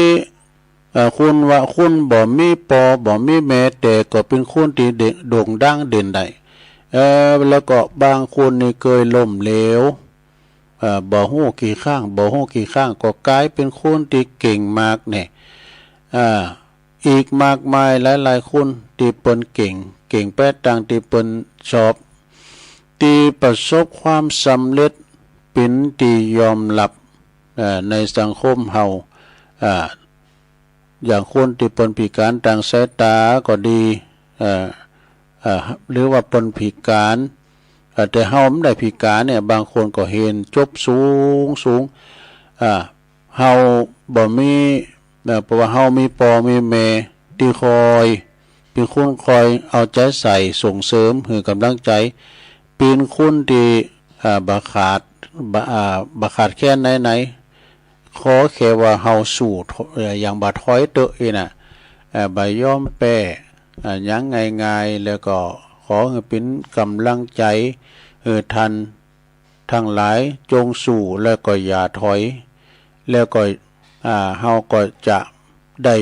เอ่อ คนว่าคนบ่มีป้อบ่มีแม่ แต่ก็เป๋นคนตี้เด่น โด่งดังเด่นได้ เอ่อ แล้วก็บางคนนี่เกยล้มเหลว เอ่อ บ่ฮู้กี่ครั้ง บ่ฮู้กี่ครั้ง ก็ก๋ายเป๋นคนตี้เก่งมากเนี่ย อ่า อีกมากมายหลายๆ คนตี้เปิ้นเก่ง เก่งไปตางตี้เปิ้นชอบ ตี้ประสบความสำเร็จ เป๋นตี้ยอมรับ เอ่อ ในสังคมเฮา อ่า อย่างคนตี้เปิ้นพิก๋านตางสายต๋าก็ดี เอ่อ เอ่อ หรือว่าเปิ้นพิก๋าน เอ่อ แต่เฮาบ่ได้พิก๋านเนี่ย บางคนก็เฮียนจบสูงสูง อ่า เฮาบ่มี เอ่อ เพราะว่าเฮามีป้อมีแม่ตี้คอย เป๋นคนคอยเอาใจ๋ใส่ส่งเสริมหื้อก๋ำลังใจ๋ เป๋นคนตี้ อ่า บ่ขาด บ่ อ่า บ่ขาดแคลนไหนๆ ขอแค่ว่าเฮาสู้ เอ่อ อย่างบ่ถอยเต๊อะอี้น่ะ เอ่อ บ่ยอมแป๊ อ่า หยังง่ายๆ แล้วก็ขอหื้อเป๋นก๋ำลังใจ๋หื้อต้านตังหลาย จงสู้แล้วก็อย่าถอย แล้วก็ อ่า เฮาก็จะได้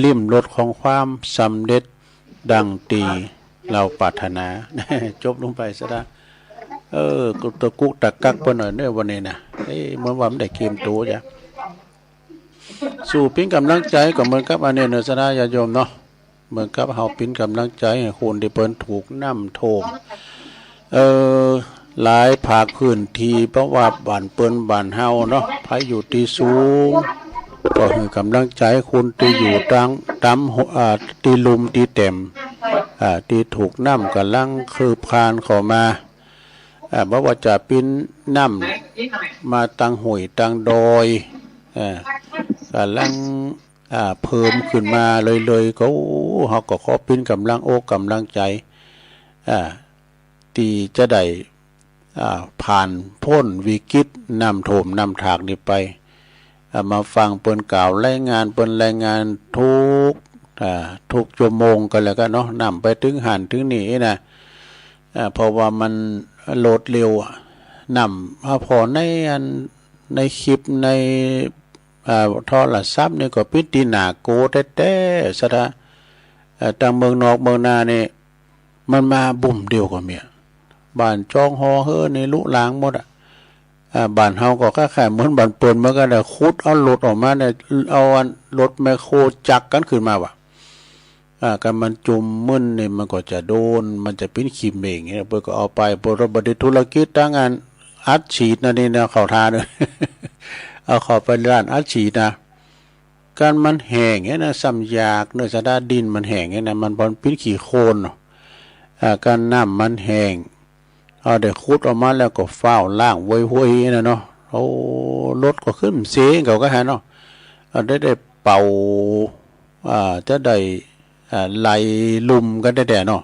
ลิ้มรสของความสำเร็จดังตี้เฮาปรารถนา จบลงไปซะละ เออ ก็ตะกุกตะกักไปหน่อยเน่อวันนี้นะ เอ๊ะ เหมือนว่าบ่ได้เกียมตั๋วจ้ะ สู้เป๋นก๋ำลังใจ๋ก็เหมือนกับอันนี้เน่อ ศรัทธาญาติโยมเนาะ เหมือนกับเฮาเป๋นก๋ำลังใจ๋หื้อคนตี้เปิ้นถูกน้ำท่วม เอ่อ หลายภาคพื้นที่ เพราะว่าบ้านเปิ้นบ้านเฮาเนาะ ใผอยู่ตี้สูง ก็หื้อก๋ำลังใจ๋คนตี้อยู่ตาง ต๋าม อ่า ตี้ลุ่มตี้แต้ม อ่า ตี้ถูกน้ำก่ำลังคืบคลานเข้ามา อ่า บ่ว่าจะเป๋นน้ำมาตางห้วยตางดอย อ่า ก่ำลัง อ่า เพิ่มขึ้นมาเรื่อยๆ ก็ โอ้ เฮาก็ขอเป๋นก๋ำลังอกก๋ำลังใจ๋ อ่า ตี้จะได้ อ่า ผ่านป๊นวิกฤตน้ำท่วมน้ำถากนี่ไป อ่า มาฟังเปิ้นกล่าวรายงาน เปิ้นรายงานทุก อ่า ทุกชั่วโมงก็แล้วกั๋นเนาะ น้ำไปเถิงหั้นเถิงนี่นะ อ่า เพราะว่ามันโหลดเร็วอะ น้ำ อ่า ผ่อในอัน ในคลิปใน อ่า โทรศัพท์นี่ก็เป๋นตี้น่ากลัวแต๊ๆ ศรัทธา เอ่อ ตางเมืองนอกเมืองนานี่ มันมาบุ้มเดียวก็มีอะ บ้านจองหอเฮอนี่ลุลางหมดอะ อ่า บ้านเฮาก็คล้ายๆ เหมือนบ้านเปิ้นเหมือนกั๋นนะ ขุดเอารถออกมาเนี่ย เอาอันรถแมคโครจักกั๋นขึ้นมาว่ะ อ่า คันมันจุ่มมึนนี่มันก็จะโดน มันจะเป๋นขี้เม่งเนี่ย เปิ้นก็เอาไป เปิ้นก็บ่ได้ธุรกิจตางอันอัดฉีดนะนี่นะ เข้าท่าเน่อ เอาเข้าไปร้านอัดฉีดนะ คันมันแห้งเนี่ยนะ ซ้ำยากเน่อ ศรัทธา ดินมันแห้งเนี่ยนะ มันบ่เป๋นขี้โคลนเนาะ อ่า คันน้ำมันแห้ง เอาได้ขุดออกมาแล้วก็ฟ้าวล้างโวยๆ นะเนาะ โอ้ รถก็ขึ้นเสงเขาก็หันเนาะ เอาได้ ได้เป่า อ่า จะได้ อ่า ไหลลุ่มกั๋นแต๊ๆ เนาะ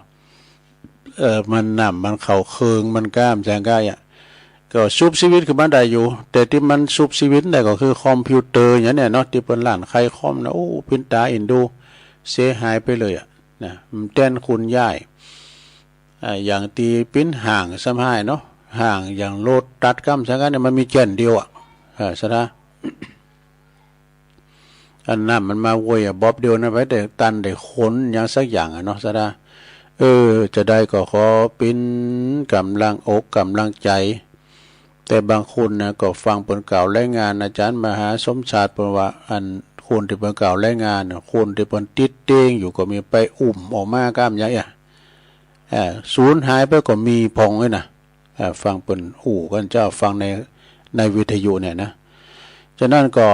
เออ มันน้ำมันเข้าเครื่อง มันก้ามแจงก้ายอะ ก็ชุบชีวิตขึ้นมาได้อยู่ แต่ตี้มันชุบชีวิตได้ก็คือคอมพิวเตอร์อย่างเนี้ยเนาะ ตี้เปิ้นร้านขายคอมนะ โอ้ เป๋นต๋าเอ็นดู เสียหายไปเลยอะ นะ มันแต๊นคุณย้าย อ่า อย่างตี้เป๋นห้างซ้ำฮ้ายเนาะ ห่างอย่างรถตัดก้ำสังกั๋นเนี่ย มันมีแก่นเดียวอะ เออ ศรัทธา อันน้ำมันมาโวยอะ บอบเดียวนั้นไป แต่ตันได้คนอย่างสักอย่างอะเนาะ ศรัทธา เออ จะใดก็ขอเป๋นก๋ำลังอกก๋ำลังใจ๋ แต่บางคนนะ ก็ฟังเปิ้นกล่าวรายงาน อาจ๋ารย์มหาสมชาติเปิ้นว่า อันคนตี้เปิ้นกล่าวรายงานน่ะ คนตี้เปิ้นติดเตียงอยู่ก็มี ไปอุ้มออกมาก้ำใหญ่อะ เอ่อ สูญหายไปก็มีพ่องเอ้ยนะ เอ่อ ฟังเปิ้นอู้กั๋นเจ้า ฟังใน ในวิทยุเนี่ยนะ ฉะนั้นก็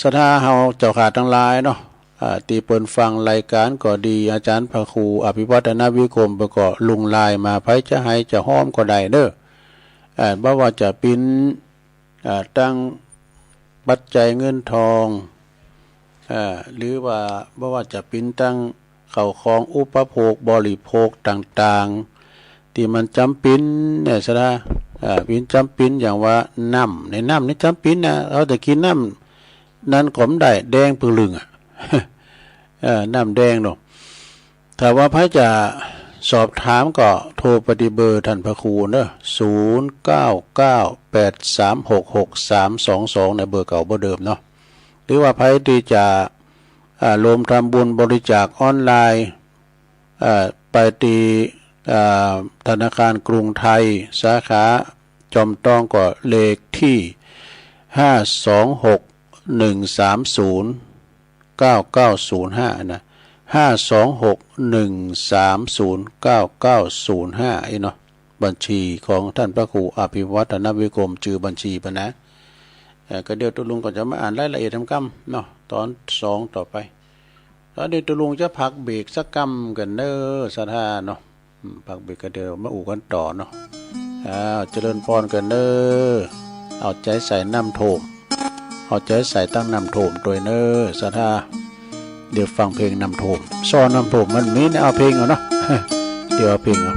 ศรัทธาเฮาเจ้าข้าตังหลายเนาะ อ่า ตี้เปิ้นฟังรายก๋านก็ดี อาจ๋ารย์พระครูอภิวัฒนวิกรมเปิ้นก็ลุงไลน์มา ใผจะไห้จะฮ้อมก็ได้เน่อ อ่า บ่ว่าจะเป๋น อ่า ตังปัจจัยเงินทอง อ่า หรือว่าบ่ว่าจะเป๋นตังข้าวของอุปโภคบริโภคต่างๆ ตี้มันจ๋ำเป๋นเนี่ย ศรัทธา อ่า เป๋นจ๋ำเป๋นอย่างว่าน้ำ ในน้ำนี่จ๋ำเป๋นนะ เฮาจะกิ๋นน้ำนั้นก็บ่ได้ แดงปึงลึงอะ เออ น้ำแดงเนาะ ถ้าว่าใผจะสอบถามก็โทรไปตี้เบอร์ต้านพระครูเนาะ ศูนย์เก้าเก้าแปดสามหกหกสามสองสอง ในเบอร์เก่าเบอร์เดิมเนาะ หรือว่าใผตี้จะ อ่า รวมทำบุญบริจาคออนไลน์ อ่า ไปตี้ อ่า ธนาคารกรุงไทย สาขาจอมตองก็เลขตี้ ห้าสองหกหนึ่งสามศูนย์เก้าเก้าศูนย์ห้า นะ ห้าสองหกหนึ่งสามศูนย์เก้าเก้าศูนย์ห้า อี้เนาะ บัญชีของต้านพระครูอภิวัฒนวิกรม จื้อบัญชีเปิ้นนะ เอ่อ ก็เดี๋ยวตุ๊ลุงก็จะมาอ่านรายละเอียดกำๆ เนาะ ต๋อนสองต่อไป ต๋อนนี้ตุ๊ลุงจะพักเบรกสักกำก่อนเน่อ ศรัทธาเนาะ อืม พักเบรกก็เดี๋ยวมาอู้กั๋นต่อเนาะ อ้าว เจริญพรกั๋นเน่อ เอาใจ๋ใส่น้ำท่วม เอาใจ๋ใส่ตังน้ำท่วมตวยเน่อ ศรัทธา เดี๋ยวฟังเพลงน้ำท่วม ซ้อน้ำท่วมมันมีเนี่ย เอาเพลงเอาเนาะ เดี๋ยวเอาเพลงเอา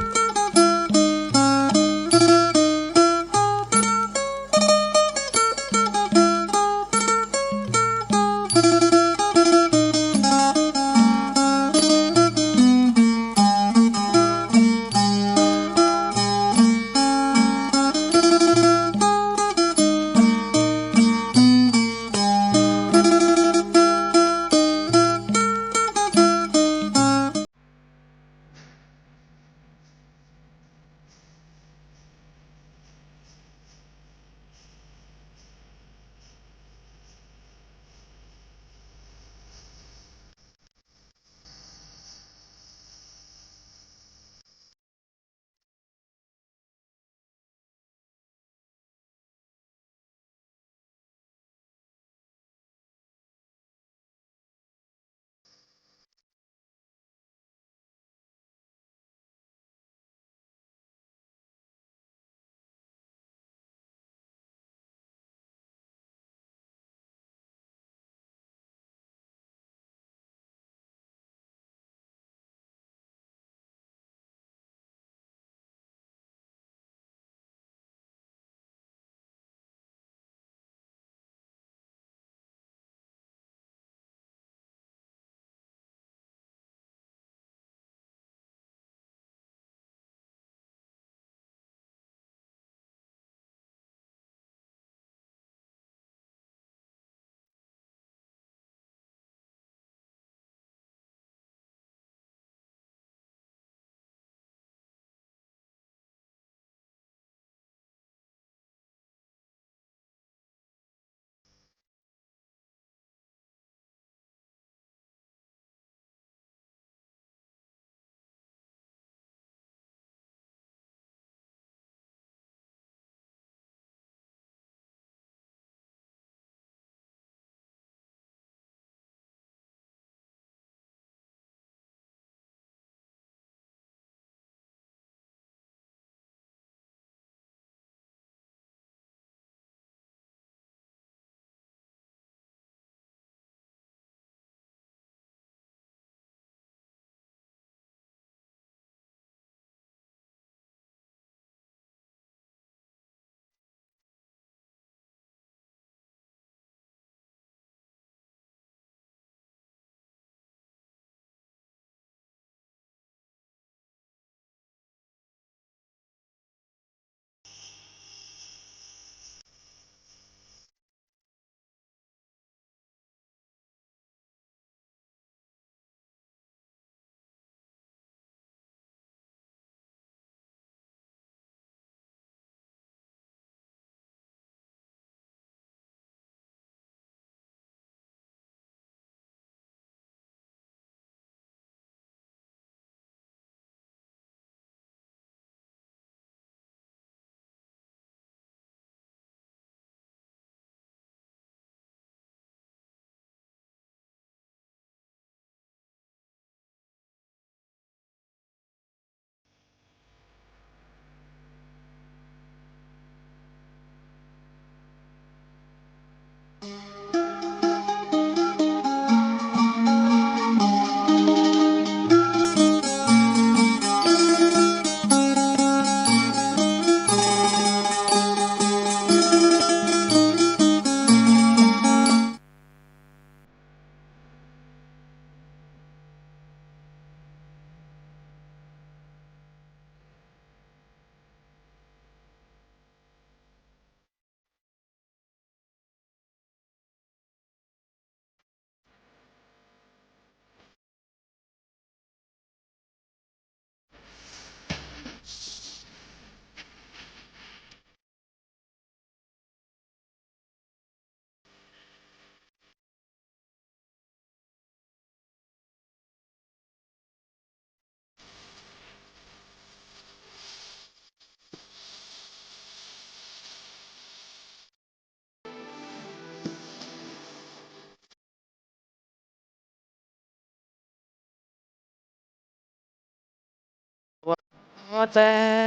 แส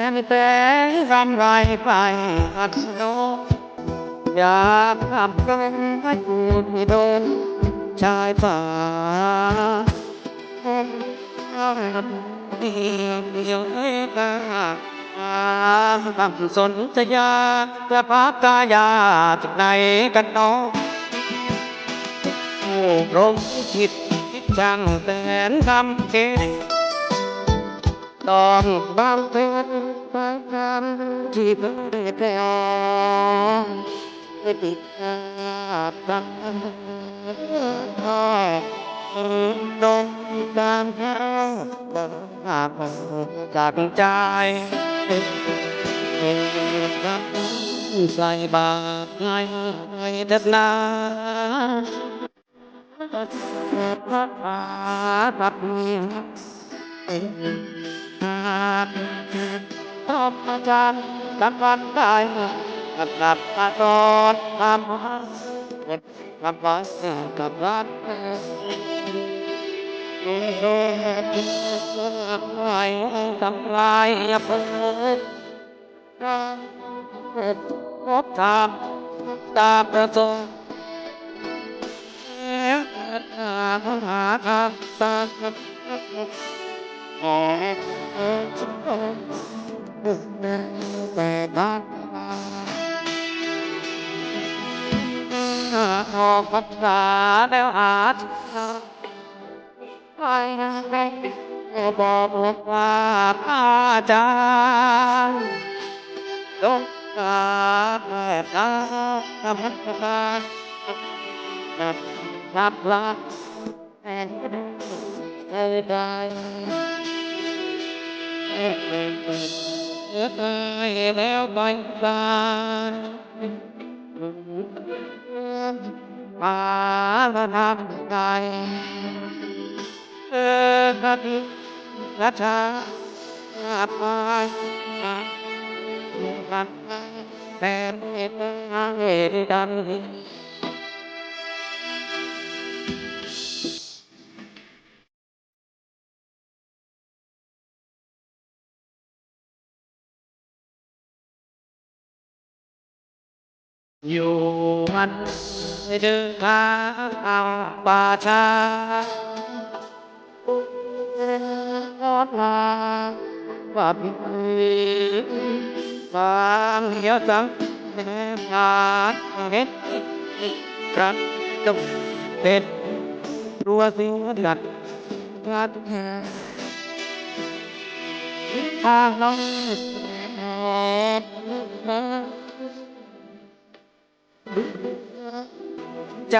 ง แสงกำไรไปอัดโน อยากทำให้คุณโดนชายสา สนธยา สภาพกายาที่ไหนกันเนาะ ผู้พรหมจิตช่างแสนคำเกณฑ์ ต้องบำเพ็ญประจำที่เกิดแก่ ติดตามดงตามทางจากใจ ใส่บาตรให้เถิดนา พรหมจรรย์ สังวรกาย กับกับตอนทำ กับกับกับทำลาย พบธรรมตามประสงค์ ออกพรรษาแล้วหา ไปบอกว่าพระอาจารย์ ลงกราบแม่ตาธรรมกาย นับพระแห่งได้ แล้วไปตาย มาแล้วทำใจ เออ คติคาถา อาภัย แต่ไม่ได้ดัง อยู่มันเดินทางป่าช้า นอนมาว่ามีบางยะสังหารเห็น พระจงเป็นตัวเสียดัด ทางน้อง ใจ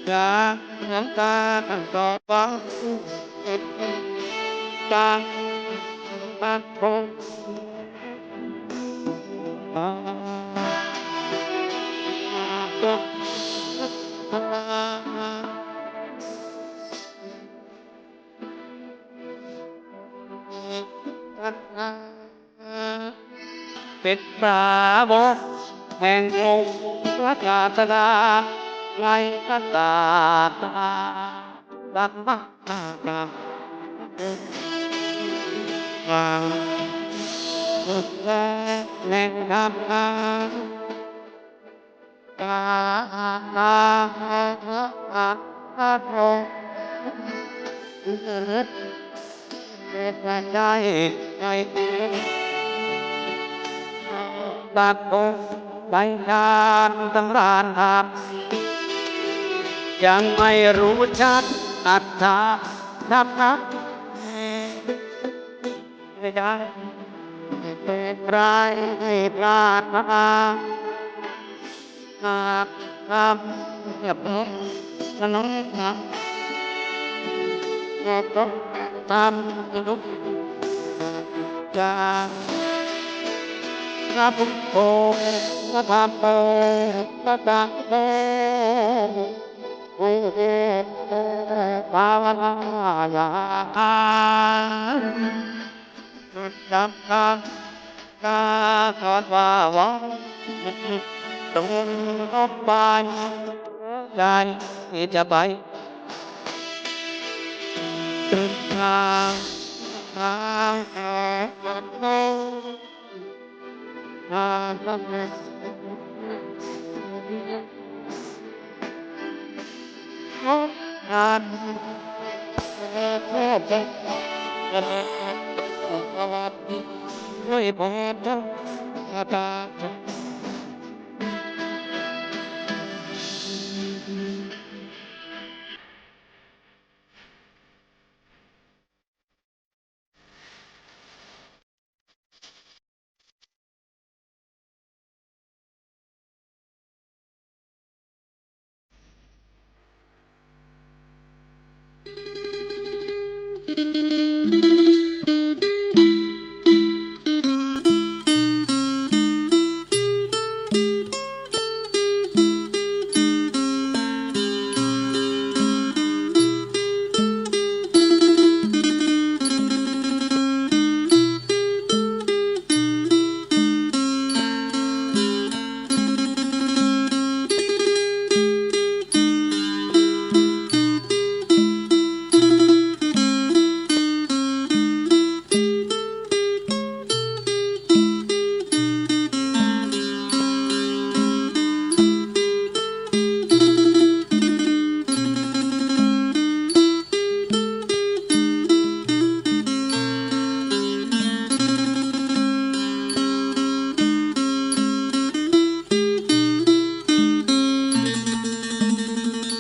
จากน้ำตาต่อฟัง จากปากคง เป็นสาวกแห่งองค์พระศาสดา ในพระศาสดา สัมมาสัมพุทธเจ้า แห่งธรรม ได้ตัดองค์ไปนานสำราญธรรม ยังไม่รู้ชัดอัตถะธรรมะ ไม่ได้เป็นไรให้พลาดมา หากทำเพื่อพบสนองธรรม ก็ต้องทำทุกอย่าง พระพุทโธ พระธัมโม พระสังโฆ ภาวนา นำทาง กาสอนว่าหวัง ตรงลบไป ได้จะไป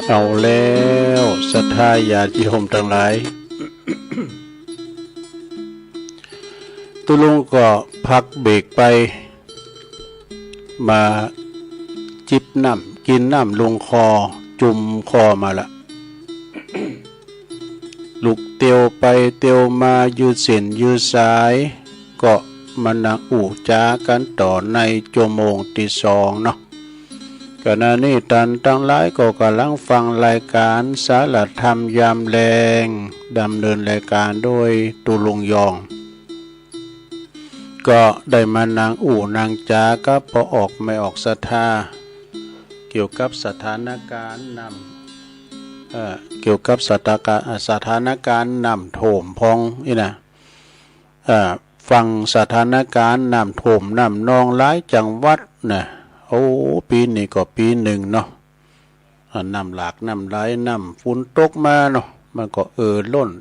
เอาแล้ว ศรัทธาญาติโยมตังหลาย ตุ๊ลุงก็พักเบรกไป มาจิบน้ำ กิ๋นน้ำลงคอ จุ่มคอมาละ ลุกเตียวไปเตียวมา ยืดเส้นยืดสาย ก็มานั่งอู้จ๋ากั๋นต่อในจั่วโมงตี้สองเนาะ ขณะนี้ต้านตังหลายก็ก่ำลังฟังรายก๋านสารธรรมยามแลง ดำเนินรายก๋านโดยตุ๊ลุงยอง ก็ได้มานั่งอู้นั่งจ๋ากับป้อออกแม่ออกศรัทธา เกี่ยวกับสถานก๋านน้ำ เอ่อ เกี่ยวกับสถากะ สถานก๋านน้ำท่วมพ่องอี้นะ เอ่อ ฟังสถานก๋านน้ำท่วมน้ำนองหลายจังหวัดนะ โอ้ ปี๋นี้ก็ปี๋นึ่งเนาะ อ่า น้ำหลากน้ำไหล น้ำฝนตกมาเนาะ มันก็เอ่อล้น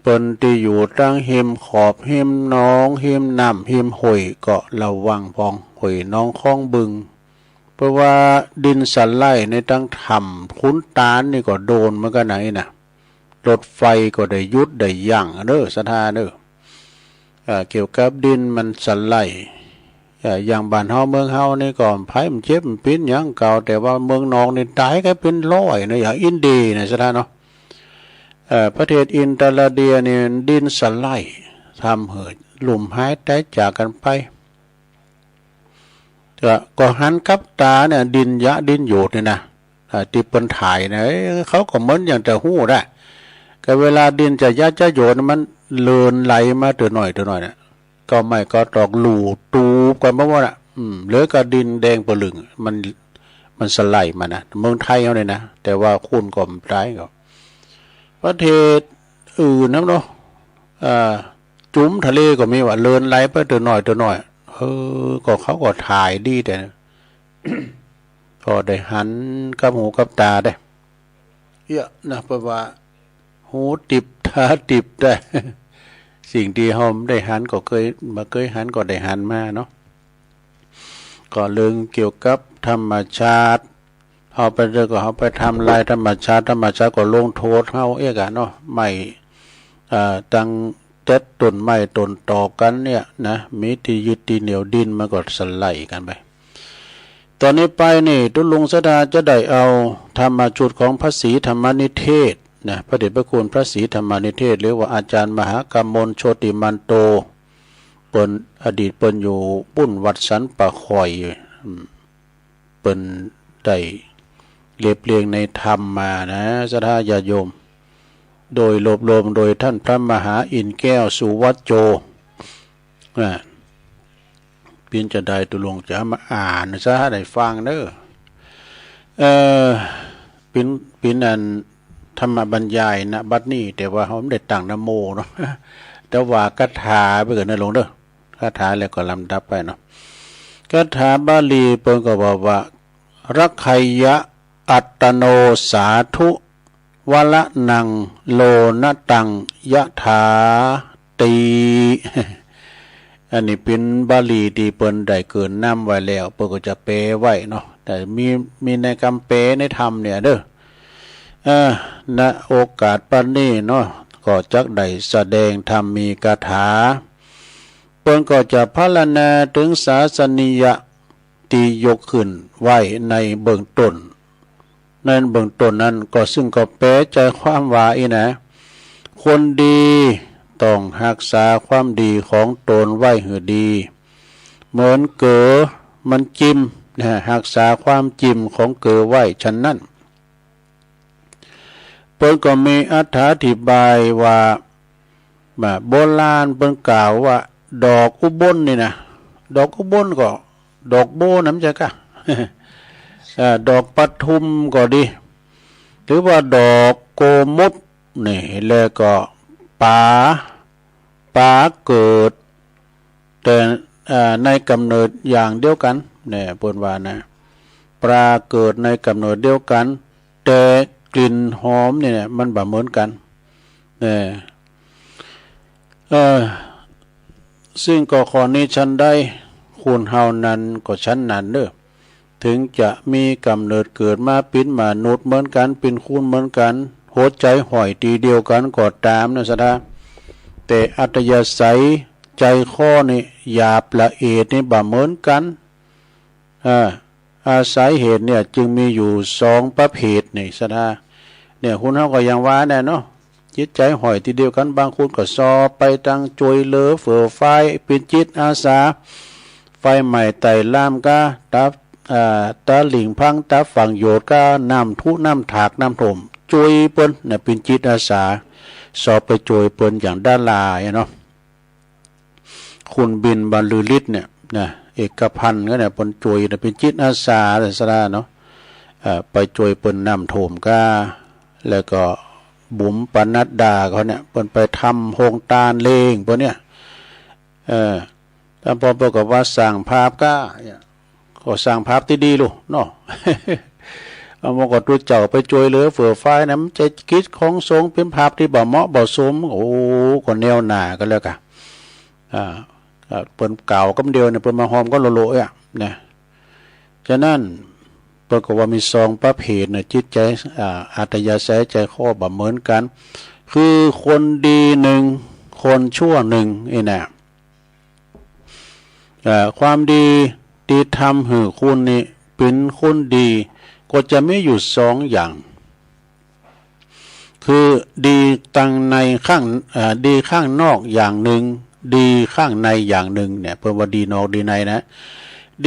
เปิ้นตี้อยู่ตางฮิมขอบ ฮิมนอง ฮิมน้ำ ฮิมห้วย ก็ระวังพ่อง ห้วยนองคลองบึง เพราะว่าดินสไลด์ในตางถ้ำขุนตาลนี่ก็โดนเหมือนกั๋นนะอี้นะ รถไฟก็ได้หยุดได้ยั้งเด้อ ศรัทธาเด้อ เอ่อ เกี่ยวกับดินมันสไลด์ เอ่อ อย่างบ้านเฮาเมืองเฮานี่ก็ไผมันเจ็บมันปิ๋นหยังเก่า แต่ว่าเมืองนอกนี่ต๋ายกั๋นเป๋นร้อยนะ อย่างอินเดียนะ ศรัทธาเนาะ เอ่อ ประเทศอินเดียนี่ดินสไลด์ ทำหื้อลุ่มหายต๋ายจากกั๋นไป ก็ ก็หันกับต๋าเนี่ย ดินยะดินโยดนี่นะ อ่า ตี้เปิ้นถ่ายนะ เอ้ย เขาก็เหมือนอย่างจะฮู้ได้ ก็เวลาดินจะยะจะโยดมันเลินไหลมาเตื้อหน้อยเตื้อหน้อยเนี่ย ก็ไม้ก็ตอกลู่ตูบกั๋นไปหมดอะ อืม เหลือก็ดินแดงปะลึ่ง มัน มันสไลด์มานะ เมืองไทยเฮาเนี่ยนะ แต่ว่าคนก็บ่ต๋ายก็ ประเทศอื่นนะเนาะ อ่า จุมทะเลก็มีว่า เลินไหลไปเตื้อหน้อยเตื้อหน้อย เออ ก็เขาก็ถ่ายดีแต่ ก็ได้หันกับหูกับต๋าได้ เยอะนะ เพราะว่าหูติบต๋าติบได้ สิ่งตี้เฮาบ่ได้หันก็เกย บ่เกยหันก็ได้หันมาเนาะ ก็เรื่องเกี่ยวกับธรรมชาติ เฮาไปเด้อก็เฮาไปทำลายธรรมชาติ ธรรมชาติก็ลงโต้ษเฮาเอกอะเนาะ ไม้ อ่า ตังเจ็ดต้นไม้ต้นต่อกั๋นเนี่ยนะ มีตี้ยึดตี้เหนี่ยวดินมันก็สไลด์กั๋นไป ต๋อนนี้ไปนี่ ตุ๊ลุงศรัทธาจะได้เอาธรรมจุติของพระศรีธรรมนิเทศนะ พระเดชพระคุณพระศรีธรรมนิเทศ หรือว่าอาจารย์มหากมลโชติมันโต เปิ้น อดีตเปิ้นอยู่ปุ้นวัดสันป่าข่อย อืม เปิ้นได้เรียบเรียงในธรรมมานะ ศรัทธาญาติโยม โดยรวบรวมโดยท่านพระมหาอินทร์แก้วสุวัจโจ อ่า เปียงจะได้ตุ๊ลุงจะมาอ่านซะหื้อได้ฟังเน่อ เอ่อ เปียง เปียงอัน ธรรมบรรยาย ณ บัดนี้ แต่ว่าเฮาบ่ได้ตั้งนะโมเนาะ แต่ว่าคาถาไปก่อนนะหลวงเด้อ คาถาแล้วก็ลำดับไปเนาะ คาถาบาลีเปิ้นก็ว่าว่า รักขยะอัตตโนสาธุ วรณังโลนตังยะถาติ อันนี้เป๋นบาลีตี้เปิ้นได้เกริ่นนำไว้แล้ว เปิ้นก็จะแปลไว้เนาะ แต่มี มีในกำแปลในธรรมเนี่ยเด้อ เออ ณ โอกาสปานนี้เนาะ ก็จักได้แสดงธรรมมีคาถา เปิ้นก็จะพรรณนาเถิงศาสนียะตี้ยกขึ้นไว้ในเบื้องต้น ในเบื้องต้นนั้นก็ ซึ่งก็แปลใจ๋ความว่าอี้นะ คนดีต้องฮักษาความดีของตนไว้หื้อดี เหมือนเก๋อมันจิมนะ ฮักษาความจิมของเก๋อไว้ฉันนั้น เปิ้นก็มีอรรถาธิบายว่า บ่า โบราณเปิ้นกล่าวว่า ดอกอุบลนี่นะ ดอกอุบลก็ ดอกบัวนะ บ่ใจ้ะกา เอ่อ ดอกปทุมก็ดี หรือว่าดอกโกมุตนี่ แล้วก็ป๋า ป๋าเกิด แต่ เอ่อ ในก๋ำเนิดอย่างเดียวกั๋น เนี่ย เปิ้นว่านะ ป๋าเกิดในก๋ำเนิดเดียวกั๋น แต่กลิ่นหอมนี่นะ มันบ่เหมือนกั๋น เนี่ย เออ ซึ่งก็ข้อนี้ฉันใด คนเฮานั้นก็ฉันนั้นเด้อ เถิงจะมีก๋ำเนิดเกิดมาเป๋นมนุษย์เหมือนกั๋น เป๋นคนเหมือนกั๋น หัวใจ๋ห้อยตี้เดียวกั๋นก็ต๋ามนะศรัทธา แต่อัธยาศัยใจ๋คอนี่ หยาบละเอียดนี่บ่เหมือนกั๋น อ่า อาศัยเหตุเนี่ยจึงมีอยู่สองประเภทนี่ศรัทธา เนี่ย คนเฮาก็อย่างว่าแหละเนาะ จิตใจ๋ห้อยตี้เดียวกั๋น บางคนก็ส่อไปตางจ้วยเหลือเฟื่อฟาย เป๋นจิตอาสา ไฟไหม้ไต่ลามก้า ตา อ่า ตาหลิ่งพัง ตาฝั่งโยชน์ก้า น้ำถุน้ำถากน้ำถ่วม จ้วยเปิ้นนะ เป๋นจิตอาสา ส่อไปจ้วยเปิ้น อย่างดาราเนี่ยเนาะ คุณบินบรรลือฤทธิ์เนี่ยนะ เอกพันธ์ก็เนี่ย เปิ้นจ้วยเนี่ย เป๋นจิตอาสาศรัทธาเนาะ เอ่อ ไปจ้วยเปิ้นน้ำถ่วมก้า แล้วก็บุ๋มปนัดดาเขาเนี่ย เปิ้นไปทำโฮงตานเล้งเปิ้นเนี่ย เออ แต่ปอเปิ้นก็ว่าสร้างภาพก้าเนี่ย ก็สร้างภาพตี้ดีลูกเนาะ เอามาก็ตุ๊เจ้าไปจ้วยเหลือเฟื่อฟายนะ มันจะกิจของสงฆ์เป๋นภาพตี้บ่เหมาะบ่สม โอ้ ก็แนวหน้าก็แล้วกั๋น อ่า อ่า เปิ้นกล่าวกำเดียวเนี่ย เปิ้นมาฮอมก็โละๆ อ่ะ นะ ฉะนั้น เปิ้นก็ว่ามีสองประเภทนะ จิตใจ๋ อ่า อัธยาศัยใจ๋คอบ่เหมือนกั๋น คือคนดีนึ่ง คนชั่วนึ่ง นี่นะ เอ่อ ความดีตี้ทำหื้อคนนี่เป๋นคนดี ก็จะมีอยู่สองอย่าง คือดีตังในข้าง เอ่อ ดีข้างนอกอย่างนึ่ง ดีข้างในอย่างนึ่งเนี่ย เปิ้นว่าดีนอกดีในนะ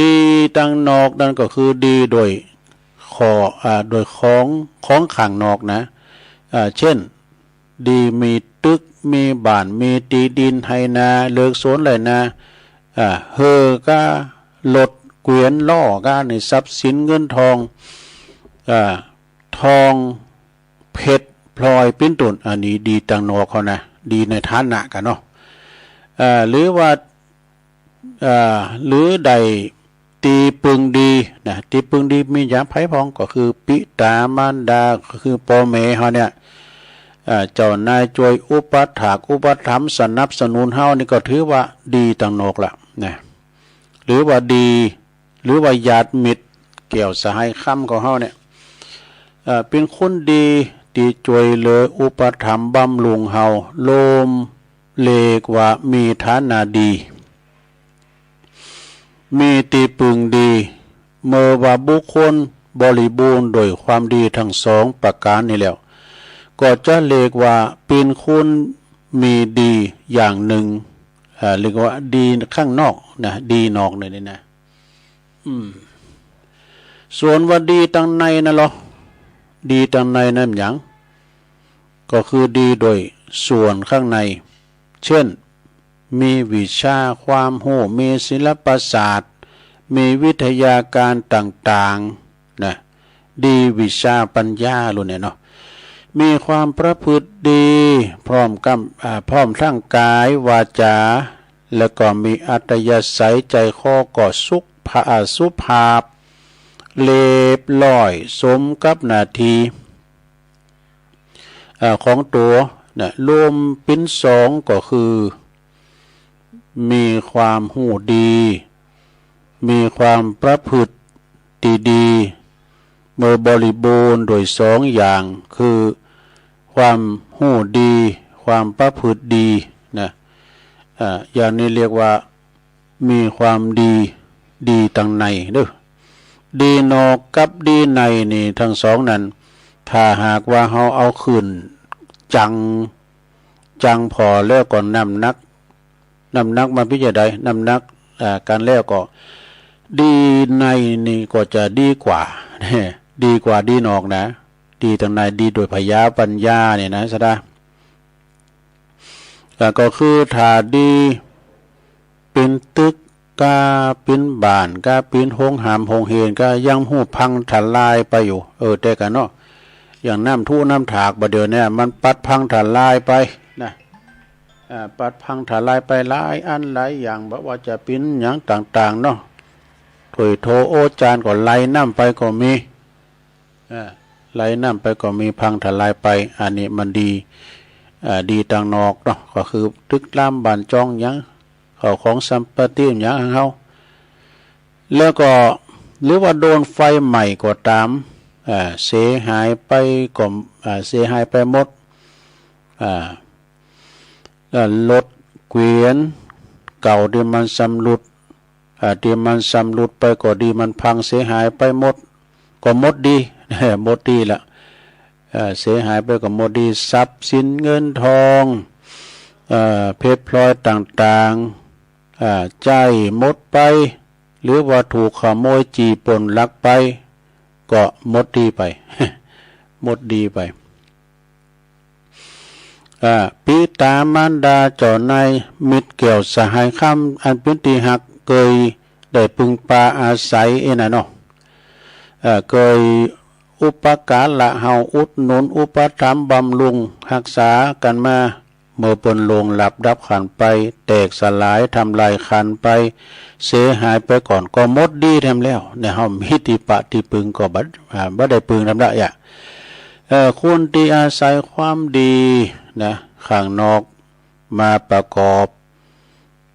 ดีตังนอกนั้นก็คือดีโดยข้อ อ่า โดยของ ของข้างนอกนะ อ่า เช่น ดีมีตึก มีบ้าน มีตี้ดินไฮ่นา เลือกสวนไฮ่นา อ่า เฮ่อก้า รถเกวียนล้อก้า นี่ทรัพย์สินเงินทอง อ่า ทอง เพชรพลอยเป๋นต้น อันนี้ดีตังนอกเขานะ ดีในฐานะกั๋นเนาะ อ่า หรือว่า อ่า หรือได้ตี้ปึงดีนะ ตี้ปึงดีมีหยังใผพ่อง ก็คือปิต๋ามารดา ก็คือป้อแม่เฮาเนี่ย อ่า เจ้านายจ้วยอุปัฏฐากอุปถัมภ์สนับสนุนเฮานี่ก็ถือว่าดีตังนอกละนะ หรือว่าดี หรือว่าญาติมิตรแก้วสหายคำของเฮาเนี่ย เอ่อ เป๋นคนดีตี้จ้วยเหลืออุปถัมภ์บำรุงเฮา ลมเรียกว่ามีฐานะดี มีตี้ปึงดี เมื่อว่าบุคคลบริบูรณ์โดยความดีตังสองประก๋านนี้แล้ว ก็จะเรียกว่าเป๋นคนมีดีอย่างนึ่ง อ่า เรียกว่าดีข้างนอกนะ ดีนอกเนี่ยนี่นะ อืม ส่วนว่าดีตังในนั้นลอ ดีตังในนั้นหยัง ก็คือดีโดยส่วนข้างใน เช่น มีวิชาความฮู้ มีศิลปศาสตร์ มีวิทยาการต่างๆ นะ ดีวิชาปัญญาลูกเนี่ยเนาะ มีความประพฤติดี พร้อมกับ อ่า พร้อมทั้งก๋าย วาจ๋า แล้วก็มีอัธยาศัยใจ๋คอก็สุข อ่า สุภาพ เรียบร้อย สมกับหน้าตี้ อ่า ของตั๋วนะ รวมเป๋นสองก็คือ มีความฮู้ดี มีความประพฤติดี เมื่อบริบูรณ์โดยสองอย่าง คือความฮู้ดี ความประพฤติดีนะ อ่า อย่างนี้เรียกว่า มีความดี ดีตังในเด้อ ดีนอกกับดีในนี่ ตึงสองนั้น ถ้าหากว่าเฮาเอาขึ้นจัง จังผ่อแล้วก็น้ำหนัก น้ำหนักมันเป๋นจะใด น้ำหนัก อ่า กั๋นแล้วก็ ดีในนี่ก็จะดีกว่า ดีกว่าดีนอกนะ ดีตังใน ดีโดยผญาปัญญาเนี่ยนะ สะดา อ่า ก็คือถ้าดี เป๋นตึก ก้าเป๋นบ้าน ก้าเป๋นโฮงหามโฮงเฮียน ก็ยังฮู้พังทลายไปอยู่ เออ แต่กะเนาะ อย่างน้ำทุ่น้ำถากบ่าเดี่ยวเนี่ย มันปัดพังทลายไปนะ อ่า ปัดพังทลายไปหลายอันหลายอย่าง บ่ว่าจะเป๋นหยังต่างๆ เนาะ ถ้วยโถโอจานก็ไหลน้ำไปก็มี อ่า ไหลน้ำไปก็มี พังทลายไป อันนี้มันดี อ่า ดีตังนอกเนาะ ก็คือตึกรามบ้านจองหยัง เข้าของสัมปติหยังของเฮา แล้วก็ หรือว่าโดนไฟไหม้ก็ต๋าม อ่า เสียหายไปก็ อ่า เสียหายไปหมด อ่า อ่า รถเกวียนเก่าตี้มันชำรุด อ่า ตี้มันชำรุดไปก็ดี มันพังเสียหายไปหมด ก็หมดดี หมดดีละ อ่า เสียหายไปก็หมดดี ทรัพย์สินเงินทอง อ่า เพชรพลอยต่างๆ อ่า ใจ๊หมดไป หรือว่าถูกขโมยจี้ปล้นลักไป ก็หมดดีไป หมดดีไป อ่า ปิต๋ามารดาเจ้านายมิตรแก้วสหายคำ อันเป๋นตี้ฮัก เกยได้ปึงปาอาศัยเอ้ยนะเนาะ อ่า เกยอุปการะเฮา อุดหนุนอุปถัมภ์บำรุงฮักษากั๋นมา เมื่อเปิ้นล่วงลับดับขันธ์ไป แตกสลายทำลายขันธ์ไป เสียหายไปก่อน ก็หมดดีแถมแล้ว เนี่ย เฮามีตี้ปะตี้ปึงก็บ่ อ่า บ่ได้ปึงแถมละ อย่า เอ่อ คนตี้อาศัยความดีนะ ข้างนอกมาประกอบ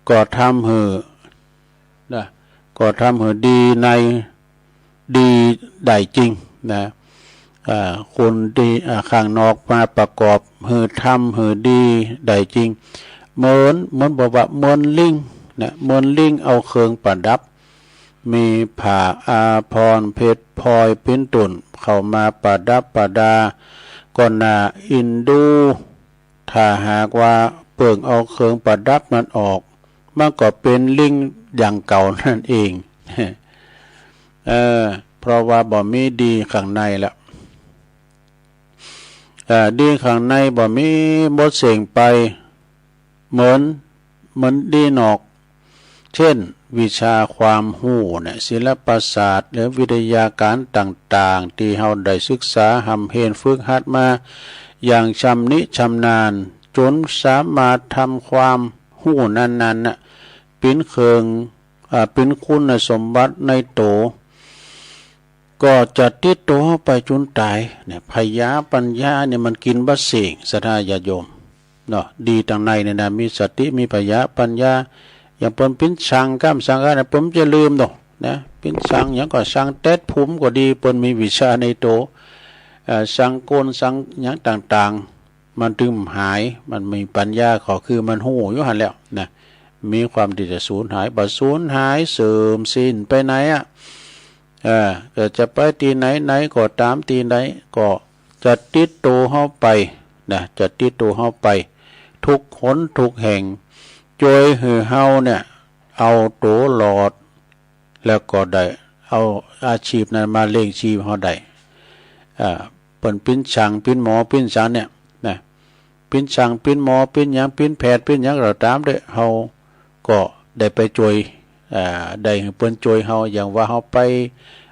ก็ทำหื้อ นะ ก็ทำหื้อดีใน ดีได้จริงนะ อ่า คนตี้ อ่า ข้างนอกมาประกอบหื้อทำหื้อดีได้จริง เหมือน เหมือนบอกว่าเหมือนลิงนะ เหมือนลิงเอาเครื่องประดับ มีผ้าอาภรณ์เพชรพลอยเป๋นต้น เข้ามาประดับประดา ก็น่าเอ็นดู ถ้าหากว่าเปิ้งเอาเครื่องประดับนั้นออก มันก็เป๋นลิงอย่างเก่านั่นเอง เออ เพราะว่าบ่มีดีข้างในละ เออ ดีข้างในบ่มี หมดเส้นไป เหมือน เหมือนดีนอก เช่น วิชาความฮู้เนี่ย ศิลปศาสตร์ หรือวิทยาการต่างๆ ตี้เฮาได้ศึกษาฮ่ำเฮนฝึกหัดมาอย่างชำนิชำนาญ จ๋นสามารถทำความฮู้นั้นๆ น่ะ เป๋นเครื่อง อ่า เป๋นคุณสมบัติในตั๋ว ก็จะติดตั๋วไปจ๋นต๋ายเนี่ย ผญาปัญญาเนี่ยมันกิ๋นบ่เส้น ศรัทธาญาติโยม เนาะ ดีตังในเนี่ยนะ มีสติ มีผญาปัญญา อย่างเปิ้นเป๋นช่างก้ามช่างก้านะ เปิ้นจะลืมเนาะ นะ เป๋นช่างหยังก็ ช่างแต๊ดผมก็ดี เปิ้นมีวิชาในตั๋ว เอ่อ ช่างกล ช่างหยังต่างๆ มันตึงหาย มันมีปัญญา ก็คือมันฮู้อยู่หั้นแหละนะ มีความตี้จะสูญหาย บ่สูญหายเสื่อมสิ้นไปไหนอะ เออ เกิดจะไปตี้ไหนๆ ก็ต๋าม ตี้ใดก็จะติดตั๋วเฮาไปนะ จะติดตั๋วเฮาไป ทุกหนทุกแห่ง จ้วยหื้อเฮาเนี่ย เอาตั๋วรอด แล้วก็ได้เอาอาชีพนั้นมาเลี้ยงชีพเฮาได้ อ่า เปิ้นเป๋นช่าง เป๋นหมอ เป๋นหยังเนี่ยนะ เป๋นช่าง เป๋นหมอ เป๋นหยัง เป๋นแพทย์ เป๋นหยังก็ต๋ามเต๊อะ เฮาก็ได้ไปจ้วย อ่า ได้หื้อเปิ้นจ้วยเฮา อย่างว่าเฮาไป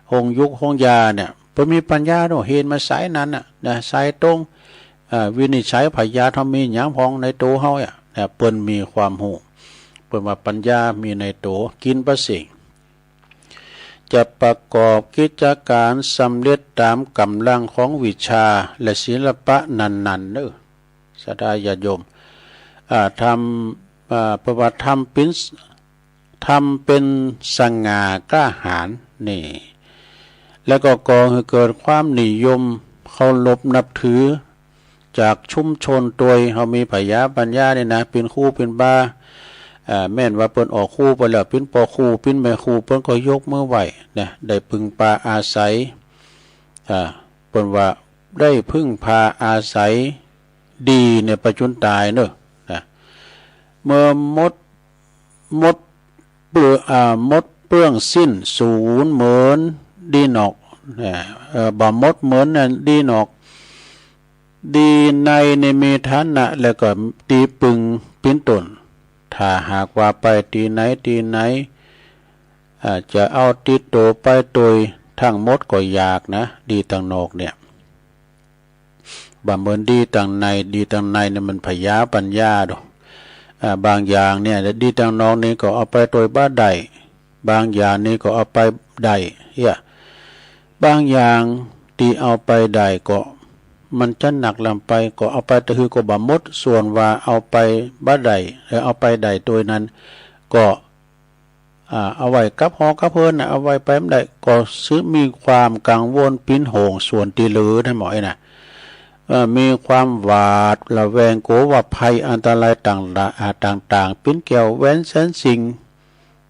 โฮงยูกโฮงยาเนี่ย เปิ้นมีปัญญาเนาะ เฮนมาสายนั้นน่ะนะ สายตรง อ่า วินิจฉัยพยาธิเฮามีหยังพ่องในตั๋วเฮาอะ นะ เปิ้นมีความฮู้ เปิ้นว่าปัญญามีในตั๋ว กิ๋นประเสริฐ จะประกอบกิจก๋านสำเร็จต๋ามก๋ำลังของวิชาและศิลปะนั้นๆ เน่อ ศรัทธาญาติโยม อ่า ทำ อ่า เปิ้นว่าทำเป๋น ทำเป๋นสง่ากล้าหาญนี่ แล้วก็ก่อหื้อเกิดความนิยมเคารพนับถือ จากชุมชนตวย เฮามีพยาปัญญานี่นะ เป๋นครูเป๋นบา อ่า แม่นว่าเปิ้นออกครูไปแล้ว เป๋นป้อครู เป๋นแม่ครู เปิ้นก็ยกมือไหว้นะ ได้พึ่งพาอาศัย อ่า เปิ้นว่าได้พึ่งพาอาศัยดีในปัจจุบันต๋ายเน่อ นะ เมื่อหมด หมดเปื้อง อ่า หมดเปื้องสิ้นสูญเหมือนดีนอก นะ เอ่อ บ่หมดเหมือนนั้นดีนอก ดีในนี่มีฐานะแล้วก็ตี้ปึงเป๋นต้น ถ้าหากว่าไปตี้ไหนตี้ไหน อ่า จะเอาติดตั๋วไปตวยทั้งหมดก็ยากนะ ดีตางนอกเนี่ย บ่เหมือนดีตางใน ดีตางในเนี่ยมันพยาปัญญาดอก อ่า บางอย่างเนี่ย ดีตางนอกนี่ก็เอาไปตวยบ่ได้ บางอย่างนี่ก็เอาไปได้ เหีย บางอย่างตี้เอาไปได้ก็ มันจะหนักล้ำไป ก็เอาไปตะหื้อก็บ่หมด ส่วนว่าเอาไปบ่ได้ เอ่อ เอาไปได้ตวยนั้น ก็ อ่า เอาไว้กับหอกับเฮือนน่ะ เอาไว้ไปบ่ได้ ก็ซึ่งมีความกังวลเป๋นห่วงส่วนตี้เหลือหั้นหมอ เอ้ยนะ เอ่อ มีความหวาดระแวงกั๋วว่าภัยอันตรายต่างๆ อ่า ต่างๆ เป๋นแก้วแหวนแสนสิ่ง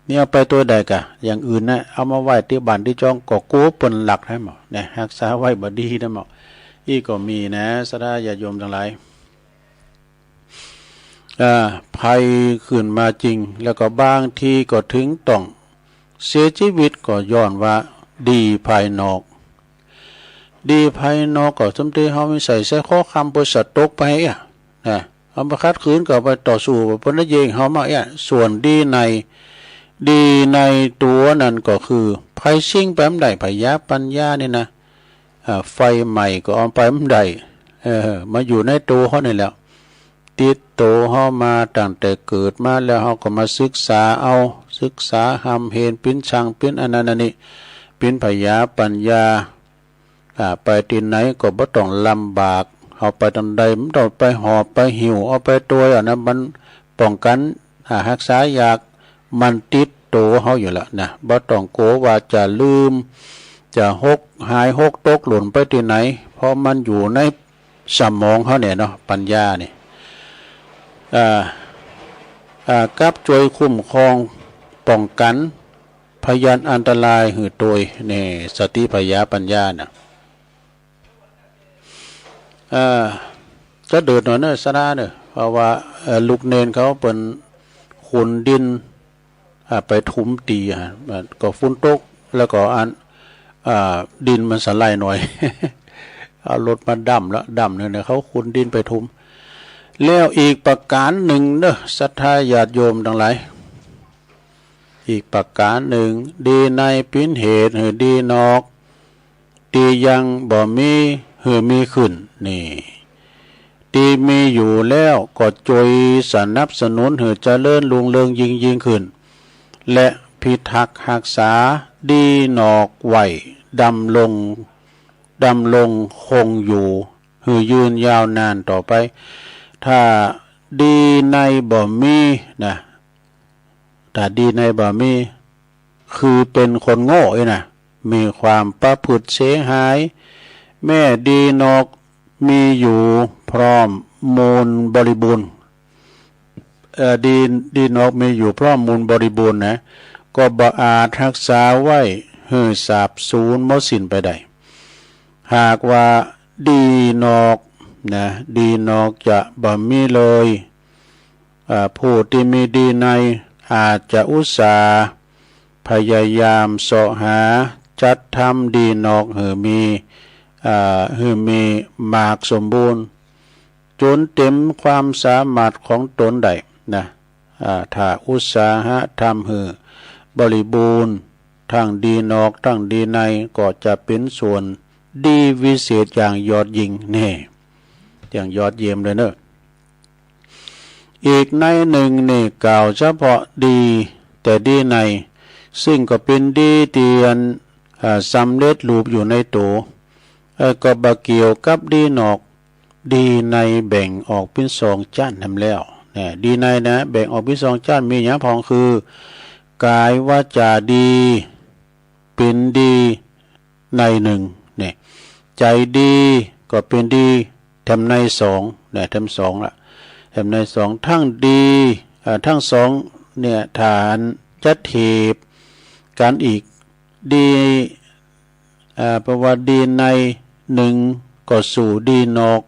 นี่เอาไปตวยได้ก่ะ อย่างอื่นนะ เอามาไว้ตี้บ้านตี้จ้องก็กั๋วเปิ้นลักหั้นหมอ นะ ฮักษาไว้บ่ดีหั้นหมอ อี้ก็มีนะ ศรัทธาญาติโยมตังหลาย อ่า ภัยขึ้นมาจริง แล้วก็บางทีก็เถิงต้องเสียจีวิตก็ย้อนว่าดีภายนอก ดีภายนอกก็สมมุติเฮามีใส่สร้อยคอคำเปิ้นสะตกไปอะ นะ เฮาไปขัดขืนก็ไปต่อสู้ เปิ้นได้แย่งเฮามาเอี้ย ส่วนดีใน ดีในตั๋วนั้นก็คือ ไผสิ่งไปบ่ได้ พยาปัญญานี่นะ อ่า ไฟไหม้ก็เอาไปบ่ได้ เออ มาอยู่ในตั๋วเฮานี่แหละ ติดตั๋วเฮามาตั้งแต่เกิดมาแล้ว เฮาก็มาศึกษาเอา ศึกษาฮ่ำเฮน เป๋นช่าง เป๋นอันนั้นอันนี้ เป๋นพยาปัญญา อ่า ไปตี้ไหนก็บ่ต้องลำบาก เฮาไปตางใดบ่ต้องไปหอบไปหิ้วเอาไปตวย อันนั้นมันป้องกัน อ่า ฮักษายาก มันติดตั๋วเฮาอยู่แล้วนะ บ่ต้องกั๋วว่าจะลืม จะหกหายหกตกหล่นไปตี้ไหน เพราะมันอยู่ในสมองเฮาเนี่ยเนาะ ปัญญานี่ อ่า อ่า กับจ้วยคุ้มครองป้องกันพยานอันตรายหื้อตวยนี่ สติพยาปัญญาน่ะ เอ่อ จะเดือดหน่อยเนอะ ศรัทธาเนอะ เพราะว่า เอ่อ ลูกเณรเขาเปิ้นขนดิน อ่า ไปถมตี๋อะ อ่า ก็ฝนตก แล้วก็อัน อ่า ดินมันสไลด์หน่อย เอารถมาดั้มละ ดั้มหนึ่งเนี่ย เขาขนดินไปถม แล้วอีกประก๋านหนึ่งเนอะ ศรัทธาญาติโยมตังหลาย อีกประก๋านหนึ่ง ดีในเป๋นเหตุหื้อดีนอก ตี้ยังบ่มีหื้อมีขึ้น นี่ ตี้มีอยู่แล้วก็จ้วยสนับสนุนหื้อเจริญรุ่งเรืองยิ่งๆ ขึ้น และพิทักษ์ฮักษาดีนอกไว้ ดำรง ดำรงคงอยู่หื้อยืนยาวนานต่อไป ถ้าดีในบ่มีนะ ถ้าดีในบ่มี คือเป๋นคนโง่อี้นะ มีความประพฤติเสียหาย แม้ดีนอกมีอยู่พร้อมมูลบริบูรณ์ เอ่อ ดี ดีนอกมีอยู่พร้อมมูลบริบูรณ์นะ ก็บ่อาจฮักษาไว้หื้อสาบสูญหมดสิ้นไปได้ หากว่าดีนอกนะ ดีนอกจะบ่มีเลย อ่า ผู้ตี้มีดีในอาจจะอุตส่าห์พยายามเสาะหาจัดทำดีนอกหื้อมี อ่า หื้อมีมากสมบูรณ์ จ๋นเต็มความสามารถของตนได้นะ อ่า ถ้าอุตสาหะทำหื้อบริบูรณ์ ทั้งดีนอกทั้งดีใน ก็จะเป๋นส่วนดีวิเศษอย่างยอดยิ่งแน่ เจ อย่างยอดเยี่ยมเลยเนอะ อีกในหนึ่งนี่กล่าวเฉพาะดี แต่ดีใน ซึ่งก็เป๋นดีตี้อัน อ่า สำเร็จรูปอยู่ในตั๋ว เอ่อ ก็บ่เกี่ยวกับดีนอก ดีในแบ่งออกเป๋นสองจ้านแหมแล้ว เนี่ย ดีในนะ แบ่งออกเป๋นสองจ้าน มีหยังพ่องคือ ก๋ายวาจ๋าดี เป๋นดีในหนึ่ง เนี่ย ใจ๋ดีก็เป๋นดีแถมในสอง เนี่ย แถมสองละ แถมในสอง ตึงดี อ่า ตึงสอง เนี่ย ถ้าอันจะเทียบกั๋นอีก ดี อ่า แปลว่าดีในหนึ่งก็สู้ดีนอก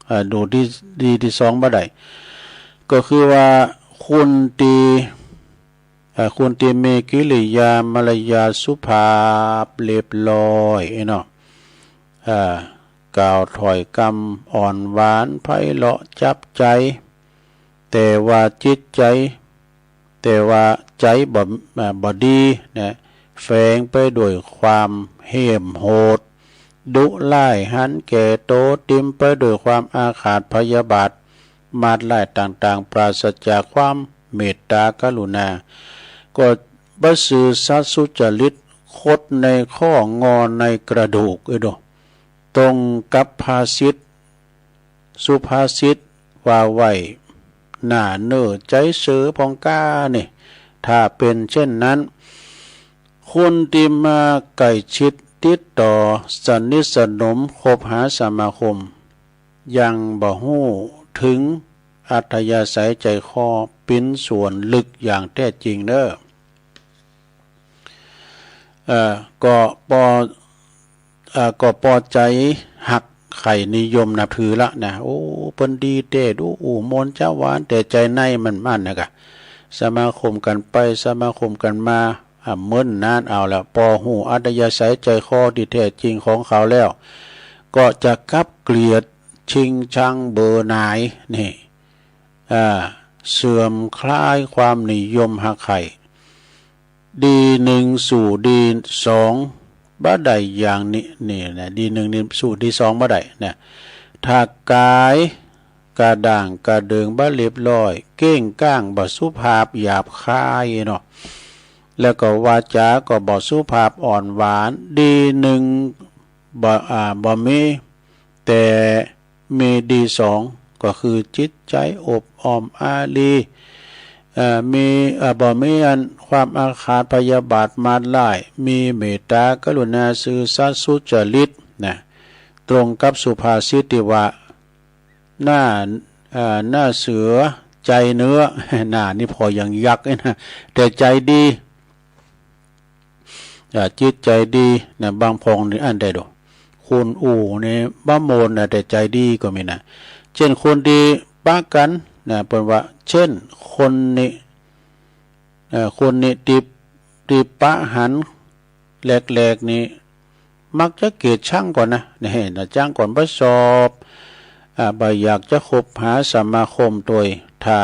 อ่า ดูดี ดีตี้สองบ่ได้ ก็คือว่าคนตี้ อ่า คนตี้มีกิริยามารยาทสุภาพเรียบร้อยเนาะ อ่า กล่าวถ้อยกำอ่อนหวานไพเราะจับใจ๋ แต่ว่าจิตใจ๋ แต่ว่าใจ๋บ่ อ่า บ่ดีนะ แฝงไปด้วยความเหี้ยมโหด ดุร้ายหันแก่ตั๋ว เต๋มไปด้วยความอาฆาตพยาบาท มาดร้ายต่างๆ ปราศจากความเมตตากรุณา ก็บ่ซื่อสัตย์สุจริต คดในข้องอในกระดูก เอ้ยโด ตรงกับภาษิต สุภาษิตว่าไว้ หน้าเน่อใจ๋เสอพ่องก้านี่ ถ้าเป๋นเช่นนั้น คนตี้มาใกล้ชิดติดต่อสนิทสนมคบหาสมาคม ยังบ่ฮู้เถิงอัธยาศัยใจ๋คอเป๋นส่วนลึกอย่างแท้จริงเน่อ เอ่อ ก็ปอ เอ่อ ก็ปอใจ๋ฮักใค่นิยมนับถือละนะ โอ้ เปิ้นดีแต๊ ดูอู้ม่วนจาหวาน แต่ใจ๋ในมันอั้นนะกะ สมาคมกั๋นไป สมาคมกั๋นมา อ่า เมินนานเอาละ ปอฮู้อัธยาศัยใจ๋คอตี้แท้จริงของเขาแล้ว ก็จะกลับเกลียด ชิงชังเบอหน่าย นี่ อ่า เสื่อมคลายความนิยมฮักใค่ ดีหนึ่งสู้ดีสองบ่ได้อย่างนี้ นี่นะ ดีหนึ่งนี่สู้ดีสองบ่ได้นะ ถ้าก๋ายกระด้างกระเดิงบ่เรียบร้อย เก้งก้างบ่สุภาพหยาบคายเนาะ แล้วก็วาจาก็บ่สุภาพอ่อนหวาน ดีหนึ่งบ่ อ่า บ่มี แต่มีดีสอง ก็คือจิตใจ๋อบอ้อมอารี เอ่อ มี เอ่อ บ่มีอันความอาฆาตพยาบาทมาดร้าย มีเมตตากรุณาซื่อสัตย์สุจริตนะ ตรงกับสุภาษิตตี้ว่า หน้า เอ่อ หน้าเสือใจ๋เนื้อ หน้านี่ผ่อยังยักษ์นะ แต่ใจ๋ดี อ่า จิตใจ๋ดีนะ บางพ่องนี่อั้นได้ดู คนอู้นี่บ่ม่วนนะ แต่ใจ๋ดีก็มีนะ เจ้นคนตี้ปะกั๋นนะ เปิ้นว่า เจ้นคนนี้ เอ่อ คนนี้ตี้ ตี้ปะหันแหลกๆ นี่ มักจะเกลียดชังก่อนนะ นี่นะ จั้งก่อนบ่ชอบ อ่า บ่อยากจะคบหาสมาคมตวย ถ้า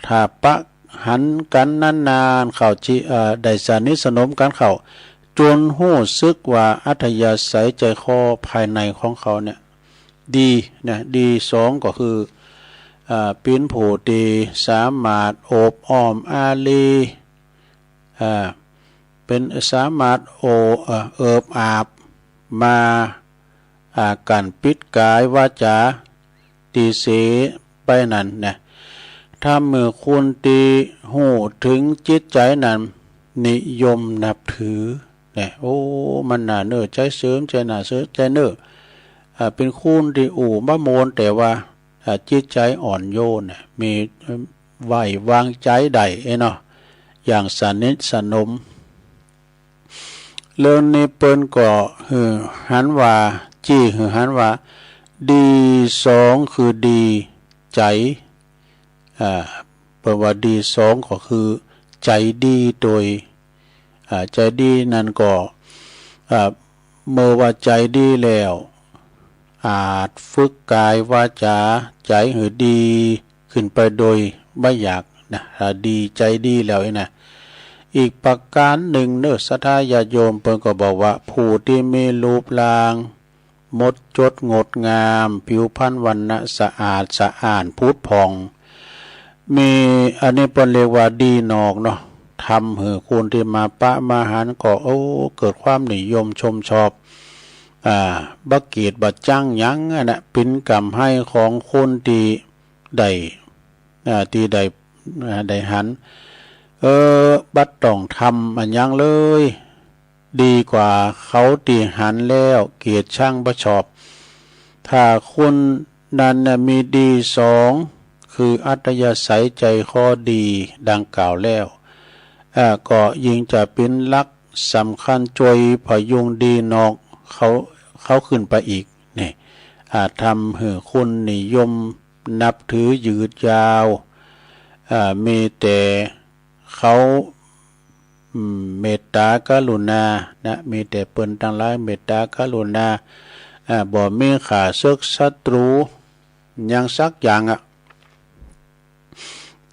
ถ้าปะหันกั๋นนานๆ เข้าจิ เอ่อ ได้สนิทสนมกั๋นเข้า จ๋นฮู้สึกว่าอัธยาศัยใจ๋คอภายในของเขาเนี่ย ดีนะ ดีสองก็คือ อ่า เป๋นผู้ตี้สามารถอบอ้อมอารี อ่า เป๋นสามารถโอ เอ่อ เอิบอาบมา อ่า กั้นปิดก๋ายวาจาตี้เสียไปนั้นนะ ถ้าเมื่อคนตี้ฮู้เถิงจิตใจ๋นั้น นิยมนับถือนะ โอ้ มันหน้าเน่อใจ๋เสอ ใจ๋หน้าเสอ ใจ๋เน่อ อ่า เป๋นคนตี้อู้บ่ม่วน แต่ว่า อ่า จิตใจ๋อ่อนโยนนะ มี ไว้วางใจ๋ได้เนาะ อย่างสนิทสนม เรื่องนี้เปิ้นก็หื้อหันว่า จี้หื้อหันว่า ดีสองคือดีใจ๋ อ่า เปิ้นว่าดีสองก็คือใจ๋ดีตวย อ่า ใจ๋ดีนั้นก็ อ่า เมื่อว่าใจ๋ดีแล้ว อาจฝึกก๋ายวาจาใจ๋หื้อดีขึ้นไปโดยบ่ยากนะ ถ้าดีใจ๋ดีแล้วนี่นะ อีกประก๋านนึ่งเนาะ ศรัทธาญาติโยมเปิ้นก็บอกว่า ผู้ตี้มีรูปร่าง มดจดงดงาม ผิวพรรณวรรณะสะอาดสะอ้านผุดผ่อง มี อันนี้เปิ้นเรียกว่าดีนอกเนาะ ทำหื้อคนตี้มาปะมาหันก็ โอ้ เกิดความนิยมชมชอบ อ่า บ่เกียจบ่จังหยังอะนะ เป๋นก๋ำไฮของคนตี้ได้ อ่า ตี้ได้ อ่า ได้หัน เออ บ่ต้องทำอะหยังเลย ดีกว่าเขาตี้หันแล้วเกียจชังบ่ชอบ ถ้าคนนั้นน่ะมีดีสอง คืออัธยาศัยใจ๋คอดีดังกล่าวแล้ว อ่า ก็ยิ่งจะเป๋นหลักสำคัญจ้วยพยุงดีนอกเขา เขาขึ้นไปอีก นี่ อ่า ทำหื้อคนนิยมนับถือยืดยาว อ่า มีแต่เขา อืม เมตตากรุณานะ มีแต่เปิ้นตังหลายเมตตากรุณา อ่า บ่มีข้าศึกศัตรู๋หยังสักอย่างอะ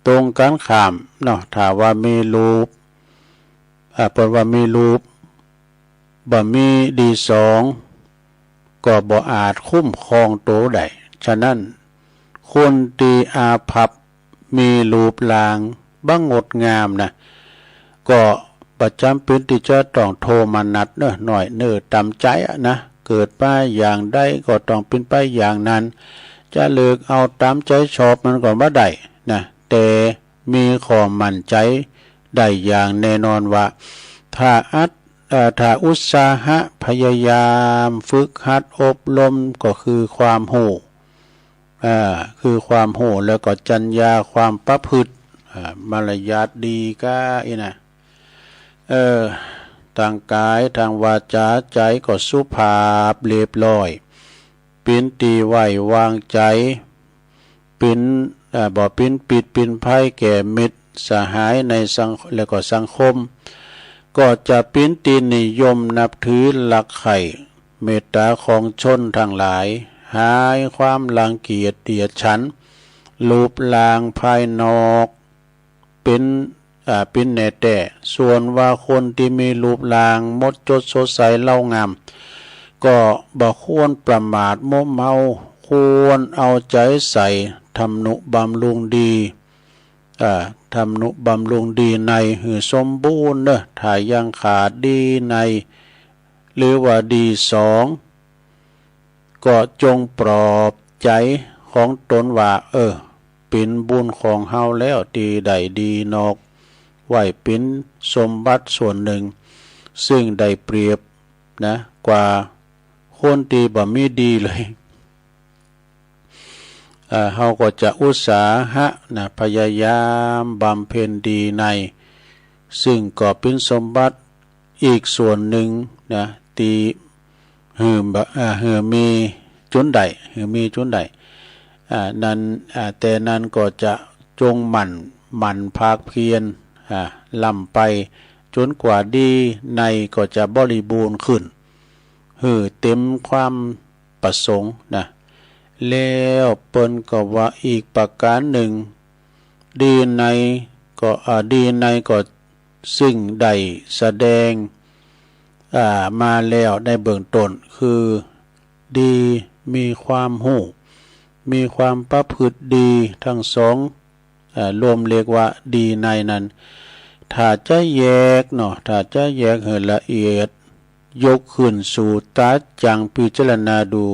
ตรงกั๋นข้ามเนาะ ถ้าว่ามีรูป อ่า เปิ้นว่ามีรูป บ่มีดีสอง ก็บ่อาจคุ้มครองโตได้ ฉะนั้น คนตี้อาภัพ มีรูปร่างบ่งดงามนะ ก็บ่จ๋ำเป๋นตี้จะต้องโทมนัสเนาะ น้อยเนื้อต่ำใจ๋อะนะ เกิดมาอย่างใดก็ต้องเป๋นไปอย่างนั้น จะเลือกเอาต๋ามใจ๋ชอบมันก็บ่ได้นะ แต่มีข้อมั่นใจ๋ได้อย่างแน่นอนว่า ถ้าอัด เอ่อ ถ้าอุตสาหะพยายามฝึกหัดอบรมก็คือความฮู้ อ่า คือความฮู้ แล้วก็จัญญาความประพฤติ อ่า มารยาทดีก้าอี้นะ เออ ตางก๋าย ตางวาจา ใจ๋ก็สุภาพเรียบร้อย เป๋นตี้ไว้วางใจ๋ เป๋น อ่า บ่เป๋นพิษเป๋นภัยแก่มิตรสหายในสัง แล้วก็สังคม ก็จะเป๋นตี้นิยมนับถือรักใคร่ เมตตาของชนตังหลาย หายความรังเกียจเดียดฉัน รูปร่างภายนอกเป๋น อ่า เป๋นแน่แต๊ ส่วนว่าคนตี้มีรูปร่างมดจดสดใสเล้างาม ก็บ่ควรประมาทมัวเมา ควรเอาใจ๋ใส่ทำนุบำรุงดี อ่า ทำนุบำรุงดีในหื้อสมบูรณ์เนาะ ถ้ายังขาดดีใน หรือว่าดีสอง ก็จงปลอบใจ๋ของตนว่า เออ เป๋นบุญของเฮาแล้วตี้ได้ดีนอก ไว้เป๋นสมบัติส่วนนึ่ง ซึ่งได้เปรียบนะ กว่าคนตี้บ่มีดีเลย เอ่อ เฮาก็จะอุตสาหะนะ พยายามบำเพ็ญดีใน ซึ่งก็เป๋นสมบัติอีกส่วนนึ่งนะ ตี้หื้อ เอ่อ หื้อมีจุนใด หื้อมีจุนใด อ่า นั้น อ่า แต่นั้นก็จะจงหมั่น หมั่นภาคเพียร อ่า ล้ำไป จนกว่าดีในก็จะบริบูรณ์ขึ้น หื้อเต็มความประสงค์นะ แล้วเปิ้นก็ว่าอีกประก๋านนึ่ง ดีในก็ อ่า ดีในก็ซึ่งได้แสดง อ่า มาแล้วในเบื้องต้น คือดี มีความฮู้ มีความประพฤติดี ตังสอง เอ่อ รวมเรียกว่าดีในนั้น ถ้าจะแยกเนาะ ถ้าจะแยกหื้อละเอียด ยกขึ้นสู่ต๋าจั่งพิจารณาดู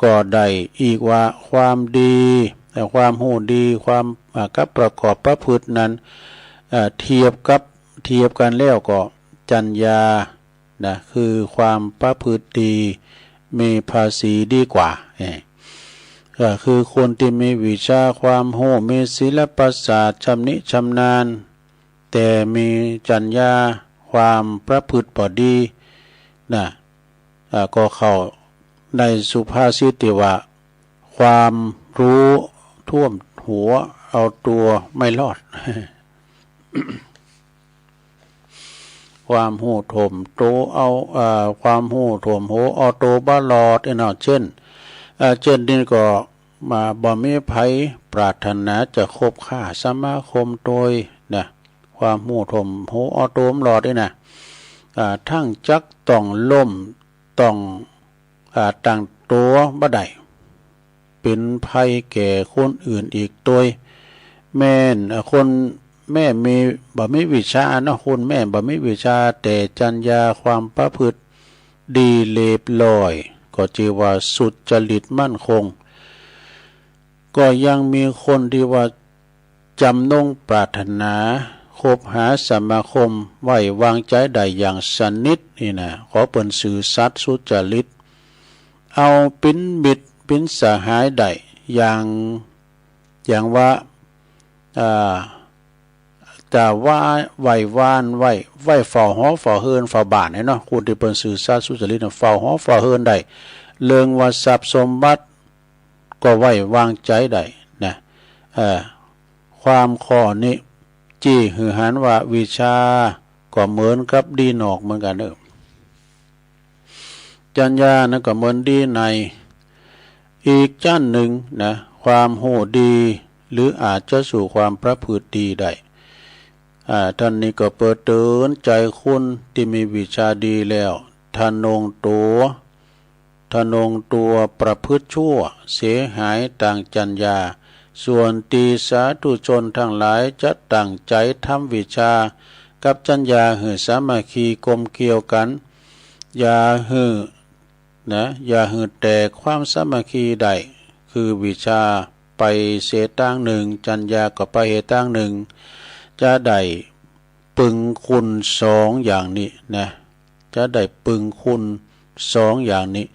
ก็ได้อีกว่าความดี เอ่อ ความฮู้ดี ความ อ่า กับประกอบประพฤตินั้น เอ่อ เทียบกับ เทียบกั๋นแล้วก็จัญญา นะ คือความประพฤติดี มีภาษีดีกว่า เอ่อ ก็คือคนตี้มีวิชาความฮู้ มีศิลปศาสตร์ชำนิชำนาญ แต่มีจัญญาความประพฤติบ่ดีนะ อ่า ก็เข้าในสุภาษิตตี้ว่า ความรู้ท่วมหัวเอาตัวไม่รอด ความฮู้ท่วมโตเอา เอ่อ ความฮู้ท่วมหัวเอาโตบ่รอด อี้เนาะ เจ้น เอ่อ เจ้นนี้ก็มา บ่มีใผปรารถนาจะคบค้าสมาคมตวยนะ ความฮู้ท่วมหัวเอาโตบ่รอด อี้นะ อ่า ทั้งจักต้องล้ม ต้อง อ่า ตั้งตั๋วบ่ได้ เป๋นภัยแก่คนอื่นอีกตวย แม่น อ่า คนแม้มี บ่มีวิชาเนาะ คนแม้บ่มีวิชา แต่จัญญาความประพฤติดีเรียบร้อย ก็จื้อว่าสุจริตมั่นคง ก็ยังมีคนตี้ว่าจ๋ำนงปรารถนา คบหาสมาคม ไว้วางใจ๋ได้อย่างสนิทนี่นะ ขอเปิ้นซื่อสัตย์สุจริต เอาเป๋นมิตรเป๋นสหายได้ อย่าง อย่างว่า อ่า จะว่าไหว้วานไหว้ ไหว้เฝ้าหอเฝ้าเฮือนเฝ้าบ้านนี่เนาะ คนตี้เปิ้นซื่อสัตย์สุจริตน่ะ เฝ้าหอเฝ้าเฮือนได้ เรื่องว่าทรัพย์สมบัติ ก็ไว้วางใจ๋ได้นะ เอ่อ ความข้อนี้ จี้หื้อหันว่าวิชาก็เหมือนกับดีนอกเหมือนกั๋นเน่อ จัญญานั้นก็เหมือนดีใน อีกจั้นนึ่งนะ ความฮู้ดี หรืออาจจะสู่ความประพฤติดีได้ อ่า ต้านนี้ก็เปิดเตื๋อนใจ๋คนตี้มีวิชาดีแล้ว ทะนงตั๋ว ทะนงตั๋วประพฤติชั่ว เสียหายตางจัญญา ส่วนตี้สาธุชนตังหลายจะตั้งใจ๋ทำวิชากับจัญญาหื้อสามัคคีกลมเกลียวกั๋น อย่าหื้อ นะ อย่าหื้อแตกความสามัคคีได้ คือวิชาไปเสียตางนึ่ง จัญญาก็ไปเหียตางนึ่ง จะได้ปึงคุณสองอย่างนี้นะ จะได้ปึงคุณสองอย่างนี้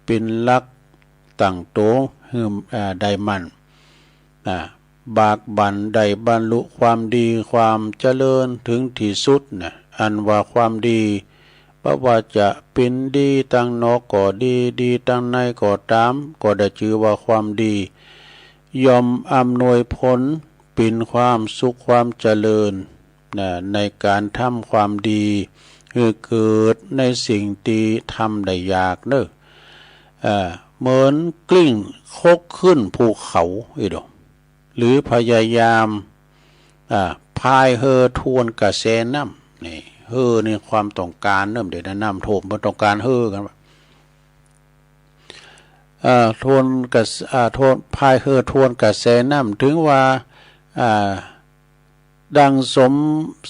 เป๋นหลักตั้งตั๋วหื้อ อ่า ได้มั่น นะ บากบั่นได้บรรลุความดีความเจริญถึงตี้สุดนะ อันว่าความดี บ่ว่าจะเป๋นดีตางนอกก็ดี ดีตางในก็ต๋าม ก็ได้จื้อว่าความดี ย่อมอำนวยผลเป๋นความสุขความเจริญนะ ในก๋านทำความดี หื้อเกิดในสิ่งตี้ทำได้ยากเน่อ เอ่อ เหมือนกลิ้งครกขึ้นภูเขาอี้ดอก หรือพยายาม อ่า พายเฮือทวนกระแสน้ำ นี่ เฮือนี่ความต้องก๋านเน่อ เดี๋ยวนี้น้ำท่วม เปิ้นต้องก๋านเฮือกั๋นว่า อ่า ทวนกระแส อ่า ทวน พายเฮือทวนกระแสน้ำ ถึงว่า อ่า ดังสม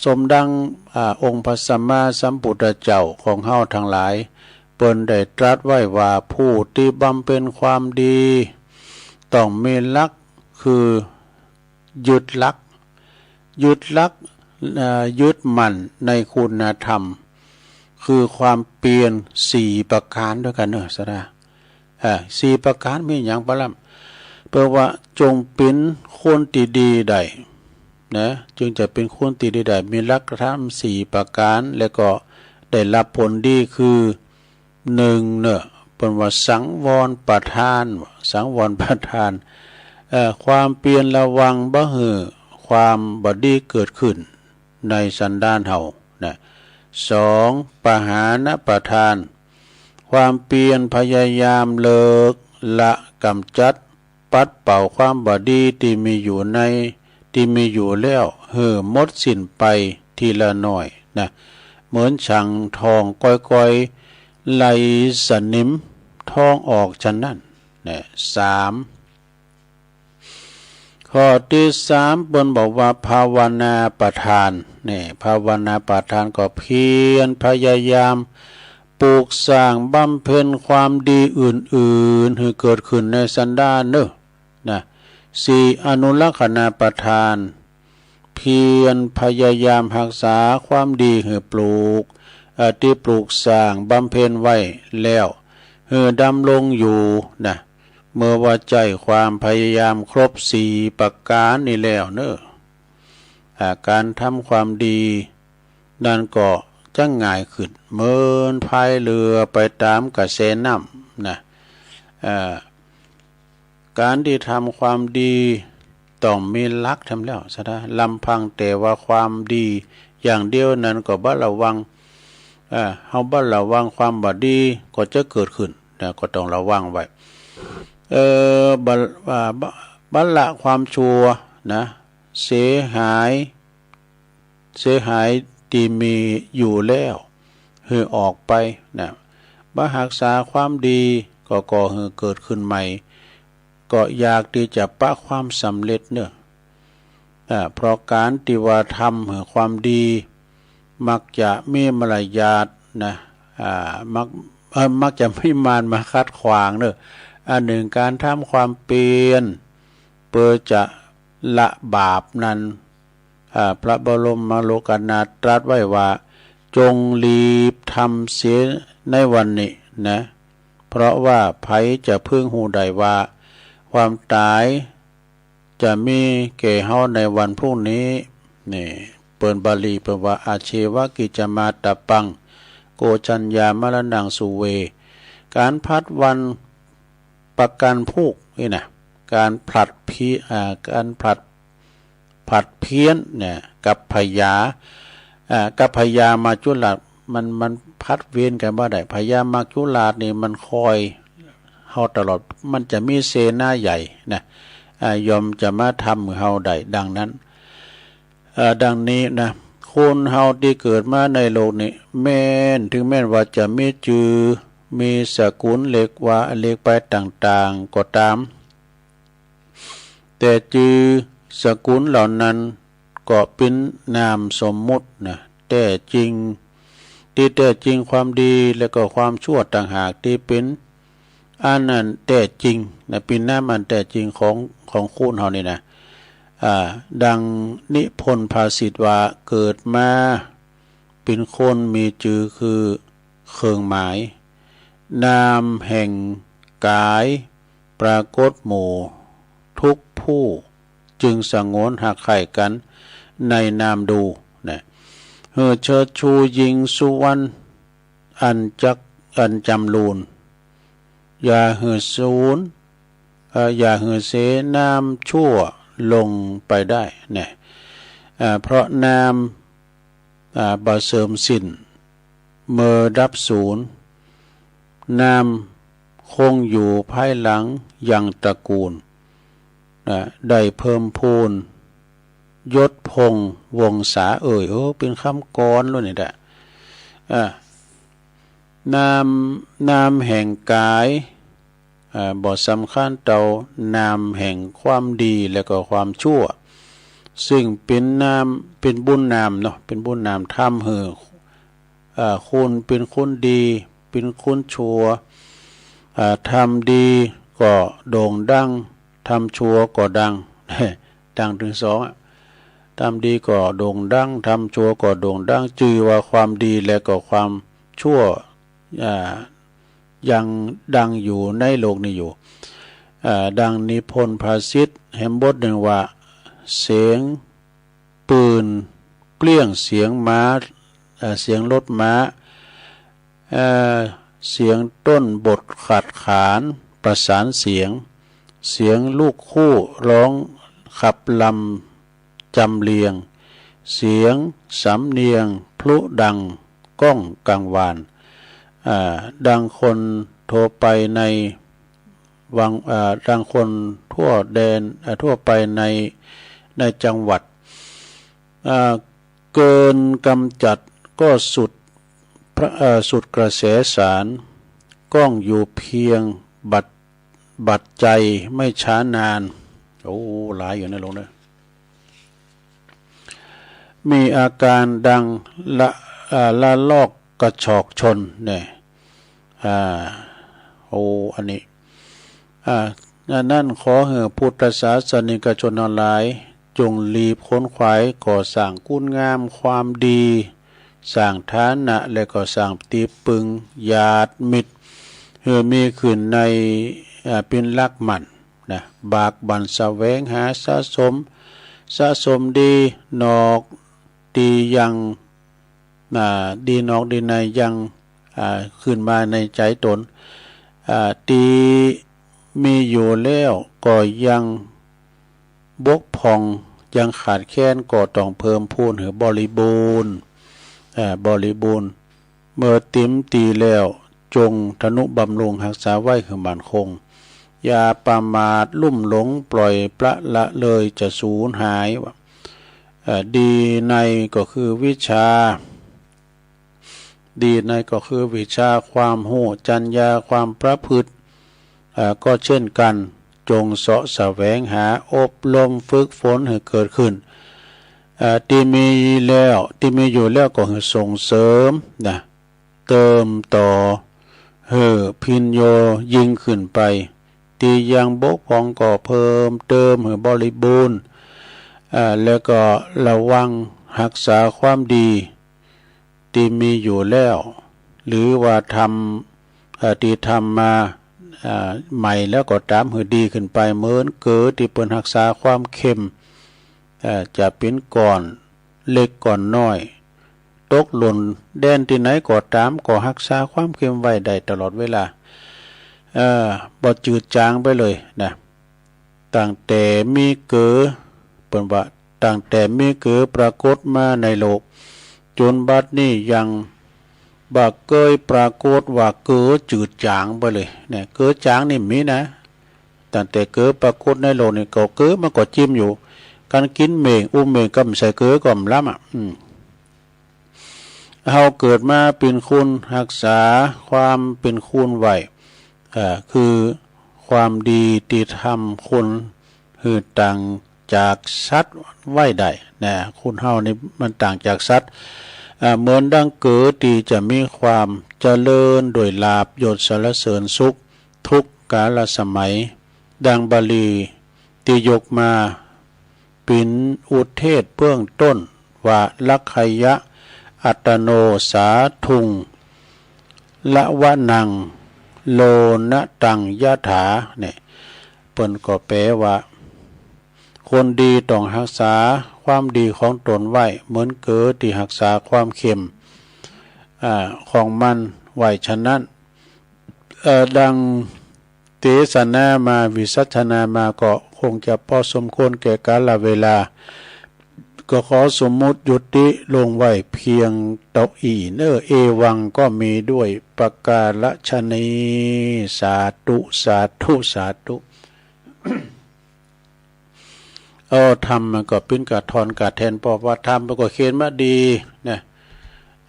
สมดัง อ่า องค์พระสัมมาสัมพุทธเจ้าของเฮาตังหลาย เปิ้นได้ตรัสไว้ว่า ผู้ตี้บำเพ็ญความดี ต้องมีหลัก คือ ยึดหลัก ยึดหลัก เอ่อ ยึดมั่นในคุณธรรม คือความเปียรสี่ประก๋านตวยกั๋นเน่อ สะดา เอ่อ สี่ประก๋านมีหยังปะล่ำ แปลว่าจงเป๋นคนตี้ดีได้ นะ จึงจะเป๋นคนตี้ดีได้ มีหลักธรรมสี่ประก๋าน แล้วก็ได้รับผลดีคือ นึ่งเน่อ เปิ้นว่าสังวรประทาน สังวรประทาน เอ่อ ความเปียรระวังบ่หื้อความบ่ดีเกิดขึ้นในสันดานเฮานะ สอง ปหานประทาน ความเปียรพยายามเลิกละ ก๋ำจัด ปัดเป่าความบ่ดีตี้มีอยู่ใน ตี้มีอยู่แล้ว หื้อหมดสิ้นไปทีละน้อยนะ เหมือนฉังทองก้อยๆ ไล่สนิมทองออกฉะนั้นนะ สาม ข้อตี้สาม เปิ้นบอกว่าภาวนาประทาน นี่ ภาวนาประทานก็เพียรพยายามปลูกสร้างบำเพ็ญความดีอื่นๆ หื้อเกิดขึ้นในสันดานเน่อ นะ สี่ อนุรักษณประทาน เพียรพยายามฮักษาความดีหื้อปลูก เอ่อ ตี้ปลูกสร้างบำเพ็ญไว้แล้ว หื้อดำรงอยู่นะ เมื่อว่าใจ๊ความพยายามครบสี่ประก๋านนี้แล้วเน่อ อ่า ก๋านทำความดีนั้นก็จะง่ายขึ้น เหมือนพายเฮือไปต๋ามกระแสน้ำนะ เอ่อ ก๋านตี้ทำความดีต้องมีหลักธรรมแล้ว สะดา ลำพังแต่ว่าความดีอย่างเดียวนั้นก็บ่ระวัง เอ่อ เฮาบ่ระวังความบ่ดีก็จะเกิดขึ้นนะ ก็ต้องระวังไว้ เอ่อ บ่ อ่า บ่ บ่ละความชั่วนะ เสียหาย เสียหายตี้มีอยู่แล้ว หื้อออกไปนะ บ่ฮักษาความดี ก็ก่อหื้อเกิดขึ้นใหม่ ก็อยากตี้จะปะความสำเร็จเน่อ อ่า เพราะก๋านตี้ว่าทำหื้อความดี มักจะมีมารยาทนะ อ่า มัก เอ่อ มักจะมีมารมาขัดขวางเน่อ อันนึ่งก๋านทำความเปียร เปื้อจะละบาปนั้น อ่า พระบรมโลกนาถตรัสไว้ว่า จงรีบทำเสียในวันนี้นะ เพราะว่าใผจะพึงฮู้ได้ว่า ความต๋ายจะมีแก่เฮาในวันพรุ่งนี้ นี่ เปิ้นบาลีเปิ้นว่า อาเชวะ กิจจามาตตัปปัง โก จัญญา มรณัง สุเว ก๋านผลัดวันประกันพรุ่งนี่นะ ก๋านผลัดเพี้ย อ่า ก๋านผลัด ผลัดเพี้ยนเนี่ย กับพญา อ่า กับพญามัจจุราช มัน มันผลัดเวรกั๋นบ่ได้ พญามัจจุราชนี่มันคอยเฮาตลอด มันจะมีเสนาใหญ่นะ อ่า ย่อมจะมาทำหื้อเฮาได้ ดังนั้น เอ่อ ดังนี้นะ คนเฮาตี้เกิดมาในโลกนี้ แม้น ถึงแม้นว่าจะมีจื้อ มีสกุลเรียกว่า เรียกไปต่างๆ ก็ต๋าม แต่จื้อสกุลเหล่านั้นก็เป๋นนามสมมุตินะ แต๊จริง ตี้แต๊จริงความดีและก็ความชั่วต่างหากตี้เป๋นอันนั้นแต๊จริงนะ เป๋นนามอันแต๊จริงของ ของคนเฮานี่นะ อ่า ดังนิพนธ์ภาษิตว่า เกิดมาเป๋นคนมีจื้อคือเครื่องหมาย นามแห่งก๋ายปรากฏหมู่ทุกผู้ จึงสงวนฮักใค่กั๋นในนามดูนะ หื้อเชิดชูยิ่งสุวรรณอันจัก อันจำรูน อย่าหื้อสูญ เอ่อ อย่าหื้อเสนามชั่วลงไปได้นะ อ่า เพราะนาม อ่า บ่เสื่อมสิ้น เมื่อดับสูญ นามคงอยู่ภายหลังยังตระกูล นะ ได้เพิ่มพูนยศพงศ์วงศาเอ่ย โอ้ เป๋นกำกลอนแล้วนี่แหละ อ่า นาม นามแห่งก๋าย อ่า บ่สำคัญเต้านามแห่งความดีและก็ความชั่ว ซึ่งเป๋นนาม เป๋นบุญนามเนาะ เป๋นบุญนามทำหื้อ อ่า คนเป๋นคนดี เป๋นคนชั่ว อ่า ทำดีก็โด่งดัง ทำชั่วก็ดัง ดังตึงสองอะ ทำดีก็โด่งดัง ทำชั่วก็โด่งดัง จื้อว่าความดีและก็ความชั่ว อ่า ยังดังอยู่ในโลกนี้อยู่ อ่า ดังนิพนธ์ภาษิตแหมบทนึ่งว่า เสียงปืนเปรี้ยง เสียงม้า อ่า เสียงรถม้า เอ่อ เสียงต้นบทขัดขานประสานเสียง เสียงลูกคู่ร้องขับลำจำเรียง เสียงสำเนียงพลุดังก้องกังวาน อ่า ดังคนทั่วไปในวัง อ่า ดังคนทั่วแดน อ่า ทั่วไปใน ในจังหวัด อ่า เกินกำจัดก็สุดพระ เอ่อ สุดกระแสสาร ก้องอยู่เพียงบัด บัดใจไม่ช้านาน โอ้ หลายอยู่นะหลวงนะ มีอาการดังละ อ่า ละลอกกระฉอกชนเนี่ย อ่า โอ้ อันนี้ อ่า อันนั้นขอหื้อพุทธศาสนิกชนทั้งหลาย จงรีบขวนขวายก่อสร้างคุณงามความดี สร้างฐานะ และก็สร้างตี้ปึงญาติมิตร หื้อมีขึ้นใน อ่า เป๋นหลักมั่นนะ บากบั่นแสวงหาสะสม สะสมดีนอกตี้ยัง อ่า ดีนอกดีในยัง อ่า ขึ้นมาในใจ๋ตน อ่า ตี้มีอยู่แล้วก็ยังบกพร่อง ยังขาดแคลน ก็ต้องเพิ่มพูนหื้อบริบูรณ์ อ่า บริบูรณ์ เมื่อเต็มตี้แล้ว จงทนุบำรุงฮักษาไว้หื้อมั่นคง อย่าประมาทลุ่มหลง ปล่อยปละละเลยจะสูญหาย เอ่อ ดีในก็คือวิชา ดีในก็คือวิชาความฮู้ จัญญาความประพฤติ เอ่อ ก็เช่นกั๋น จงเซาะแสวงหาอบรมฝึกฝนหื้อเกิดขึ้น เอ่อ ตี้มีแล้ว ตี้มีอยู่แล้วก็หื้อส่งเสริมนะ เติมต่อหื้อพินโยยิ่งขึ้นไป ตี้ยังบกพร่องก็เพิ่มเติมหื้อบริบูรณ์ เอ่อ แล้วก็ระวังฮักษาความดีตี้มีอยู่แล้ว หรือว่าทำ เอ่อ ตี้ทำมา เอ่อ ใหม่แล้วก็ต๋ามหื้อดีขึ้นไป เหมือนเก๋อตี้เปิ้นฮักษาความเข้ม เอ่อ จะเป๋นก้อนเล็กก้อนน้อย ตกหล่นแด่นตี้ไหนก็ต๋าม ก็ฮักษาความเข้มไว้ได้ตลอดเวลา เอ่อ บ่จืดจางไปเลยนะ ตั้งแต่มีเก๋อ เปิ้นว่า ตั้งแต่มีเก๋อปรากฏมาในโลก จ๋นบัดนี้ยังบ่เกยปรากฏว่าเก๋อจืดจางไปเลยนะ เก๋อจ๋างนี่มีนะ ตั้งแต่เก๋อปรากฏในโลกนี่ก็เก๋อมันก็จิมอยู่ กั๋นกิ๋นเม่ง อุ้มเม่งก็บ่ใส่เก๋อก็บ่ล้ำอะ อืม เฮาเกิดมาเป๋นคนฮักษาความเป๋นคนไว้ เอ่อ คือความดีตี้ทำคนหื้อต่างจากสัตว์ไว้ได้นะ คนเฮานี่มันต่างจากสัตว์ เอ่อ เหมือนดังเก๋อตี้จะมีความเจริญโดยลาภยศสรรเสริญสุข ทุกกาลสมัย ดังบาลีตี้ยกมาเป๋นอุทเทศเบื้องต้นว่า ลักขยะอัตตโน สาธุง ละวะนัง โลนะตังยะถา เนี่ย เปิ้นก็แปลว่า คนดีต้องฮักษาความดีของตนไว้ เหมือนเก๋อตี้ฮักษาความเข้ม อ่า ของมันไว้ฉะนั้น เอ่อ ดังเตสนามา วิสัชนามาก็คงจะพอสมควรแก่กาลเวลา ก็ขอสมมุติยุติลงไว้เพียงเต้าอี้เน่อ เอวัง ก็มีด้วยประการฉะนี้ สาธุ สาธุ สาธุ เออ ธรรมมันก็เป๋นกาถอนกาแทน เพราะว่าธรรมมันก็เขียนมาดีนะ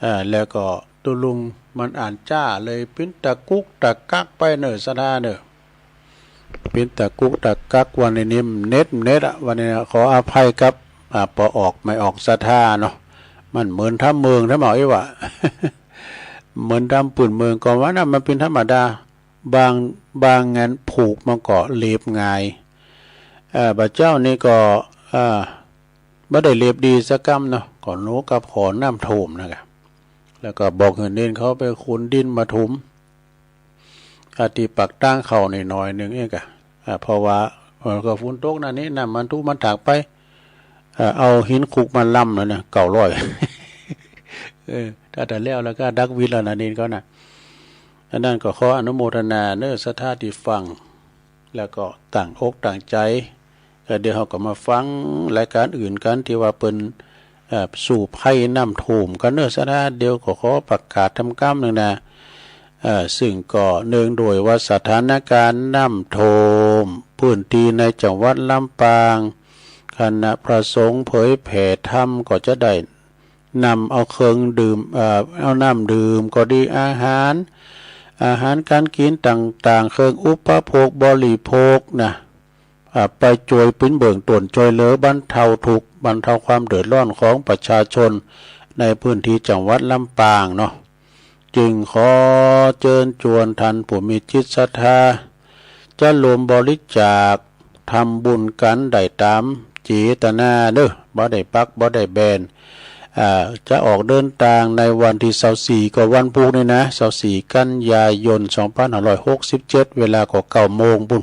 เอ่อ แล้วก็ตุ๊ลุงมันอ่านจ๊าเลยเป๋นตะกุกตะกักไปเน่อ ศรัทธาเน่อ เป๋นตะกุกตะกัก วันนี้นี่เน็ต เน็ตอะ วันนี้นะ ขออภัยครับ อ่า ปอออกไม่ออกศรัทธาเนาะ มันเหมือนธรรมเมืองธรรมเอาอี้หว่า เหมือนธรรมปื้นเมือง ก็ว่านะ มันเป๋นธรรมดา บาง บางอันผูกมันก็เล็บง่าย เอ่อ บ่าเจ้านี่ก็ เอ่อ บ่ได้เล็บดีสักกำเนาะ ก็หนูกับขอน้ำท่วมนะกะ แล้วก็บอกหื้อเณรเขาไปขนดินมาถม อ่า ตี้ปากตางเข้านี่หน่อยนึ่งเองกะ อ่า เพราะว่า เออ ก็ฝนตกหน้านี้ น้ำมันทุมันถากไป เอ่อ เอาหินขุกมาลำแล้วเนี่ย เก้าร้อย เออ ถ้าแต่แล้ว แล้วก็ดักวิดแล้วนะ เณรเขาน่ะ อันนั้นก็ขออนุโมทนาเน่อ ศรัทธาตี้ฟัง แล้วก็ตั้งอกตั้งใจ๋ แล้วเดี๋ยวเฮาก็มาฟังรายก๋านอื่นกั๋น ตี้ว่าเปิ้น เอ่อ สู้ภัยน้ำท่วมกั๋นเน่อ ศรัทธา เดี๋ยวก็ขอประกาศทำกำนึ่งนะ เอ่อ ซึ่งก็เนื่องด้วยว่าสถานการณ์น้ำท่วมพื้นที่ในจังหวัดลำปาง คณะพระสงฆ์เผยแผ่ธรรมก็จะได้นำเอาเครื่องดื่ม เอ่อ เอาน้ำดื่มก็ดี อาหาร อาหารก๋านกิ๋นต่างๆ เครื่องอุปโภคบริโภคนะ อ่า ไปจ้วยเป๋นเบื้องต้น จ้วยเหลือบรรเทาทุกข์ บรรเทาความเดือดร้อนของประชาชนในพื้นที่จังหวัดลำปางเนาะ จึงขอเจิญจวนท่านผู้มีจิตศรัทธา จะร่วมบริจาคทำบุญกั๋นได้ต๋ามเจตนาเน่อ บ่ได้ปัก บ่ได้แบน อ่า จะออกเดินตางในวันตี้ซาวสี่ ก็วันพูกนี่นะ ซาวสี่ กันยายน สองพันห้าร้อยหกสิบเจ็ด เวลาก็เก้าโมงปู้น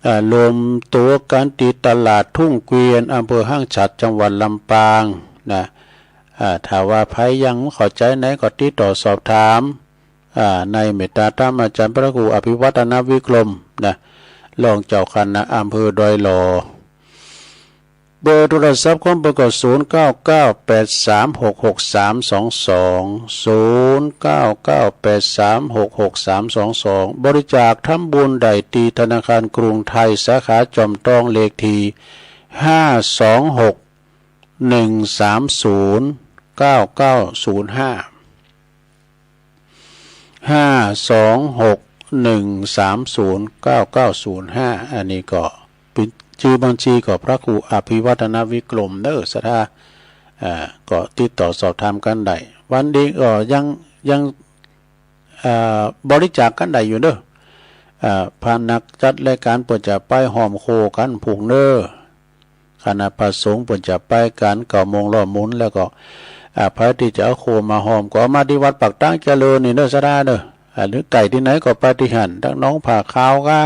อ่า รวมตั๋วกั๋นตี้ตลาดทุ่งเกวียน อำเภอห้างฉัตร จังหวัดลำปางนะ อ่า ถ้าว่าใผยังบ่เข้าใจ๋ไหนก็ติดต่อสอบถาม อ่า ในเมตตาธรรมอาจ๋ารย์พระครูอภิวัฒนวิกรมนะ รองเจ้าคณะอำเภอดอยหล่อ เบอร์โทรศัพท์ของเปิ้นก็ ศูนย์เก้าเก้าแปดสามหกหกสามสองสอง ศูนย์เก้าเก้าแปดสามหกหกสามสองสอง บริจาคทำบุญได้ตี้ธนาคารกรุงไทย สาขาจอมทอง เลขตี้ ห้าสองหก หนึ่งสามศูนย์ เก้าเก้าศูนย์ห้า ห้าสองหก หนึ่งสามศูนย์เก้าเก้าศูนย์ห้า อันนี้ก็เป๋นจื้อบัญชีก็พระครูอภิวัฒนวิกรมเน่อ ศรัทธา อ่า ก็ติดต่อสอบถามกั๋นได้ วันดีก็ยัง ยัง อ่า บริจาคกั๋นได้อยู่เน่อ อ่า พระนักจัดรายก๋านเปิ้นจะไปฮ่อมโค่กั๋นพู้นเน่อ คณะพระสงฆ์เปิ้นจะไปกั๋นเก้าโมงล้อหมุน แล้วก็ อ่า ใผตี้จะเอาโค่มาฮ่อมก็เอามาตี้วัดปากตางเจริญนี่เน่อ ศรัทธาเน่อ อ่า หรือใก้ตี้ไหนก็ไปตี้หั้น ตังหนองผาขาวกา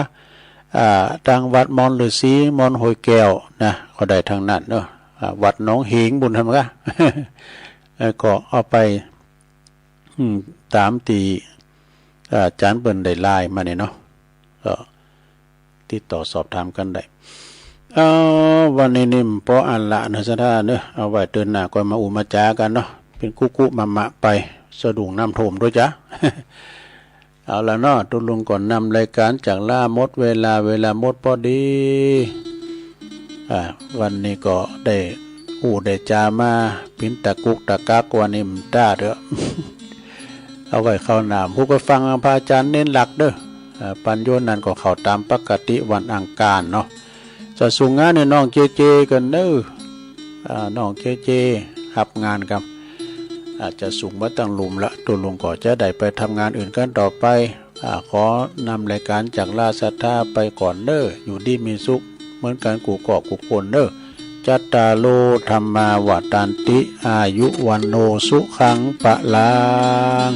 อ่า ตังวัดมอนฤๅษี มอนห้วยแก้วนะ ก็ได้ตังนั้นเน่อ อ่า วัดหนองเหงบุญธรรมกา เอ่อ ก็เอาไป อืม ต๋ามตี้ อ่า อาจ๋ารย์เปิ้นได้ไลน์มานี่เนาะ ก็ติดต่อสอบถามกั๋นได้ เอ่อ วันนี้นี่มันปออั้นละเน่อ ศรัทธาเน่อ เอาไว้เตื้อหน้าก่อนมาอู้มาจ๋ากั๋นเนาะ เป๋นกุ๊กุมะมะไป สะดุ้งน้ำท่วมตวยจ๊ะ เอาละเนาะ ตุ๊ลุงก็นำรายก๋านจากลาหมดเวลา เวลาหมดปอดี อ่า วันนี้ก็ได้อู้ได้จ๋ามาเป๋นตะกุกตะกัก วันนี้มันต้าเต๊อะ เอาไว้คราวหน้า ฮู้ไปฟังพระอาจ๋ารย์เน้นหลักเน่อ อ่า ปัญโยนั้นก็เข้าต๋ามปกติวันอังคารเนาะ จะสูงงานนี่น้องเจเจกั๋นเน่อ อ่า น้องเจเจฮับงานครับ อาจจะสูงมาตั้งลุ่มละ ตุ๊ลุงก็จะได้ไปทำงานอื่นกั๋นต่อไป อ่า ขอนำรายก๋านจากลาศรัทธาไปก่อนเน่อ อยู่ดีมีสุขเหมือนกั๋นกู้ก้อกู้คนเน่อ จัตตาโร ธัมมา วัฑฒันติ อายุ วัณโณ สุขัง พลัง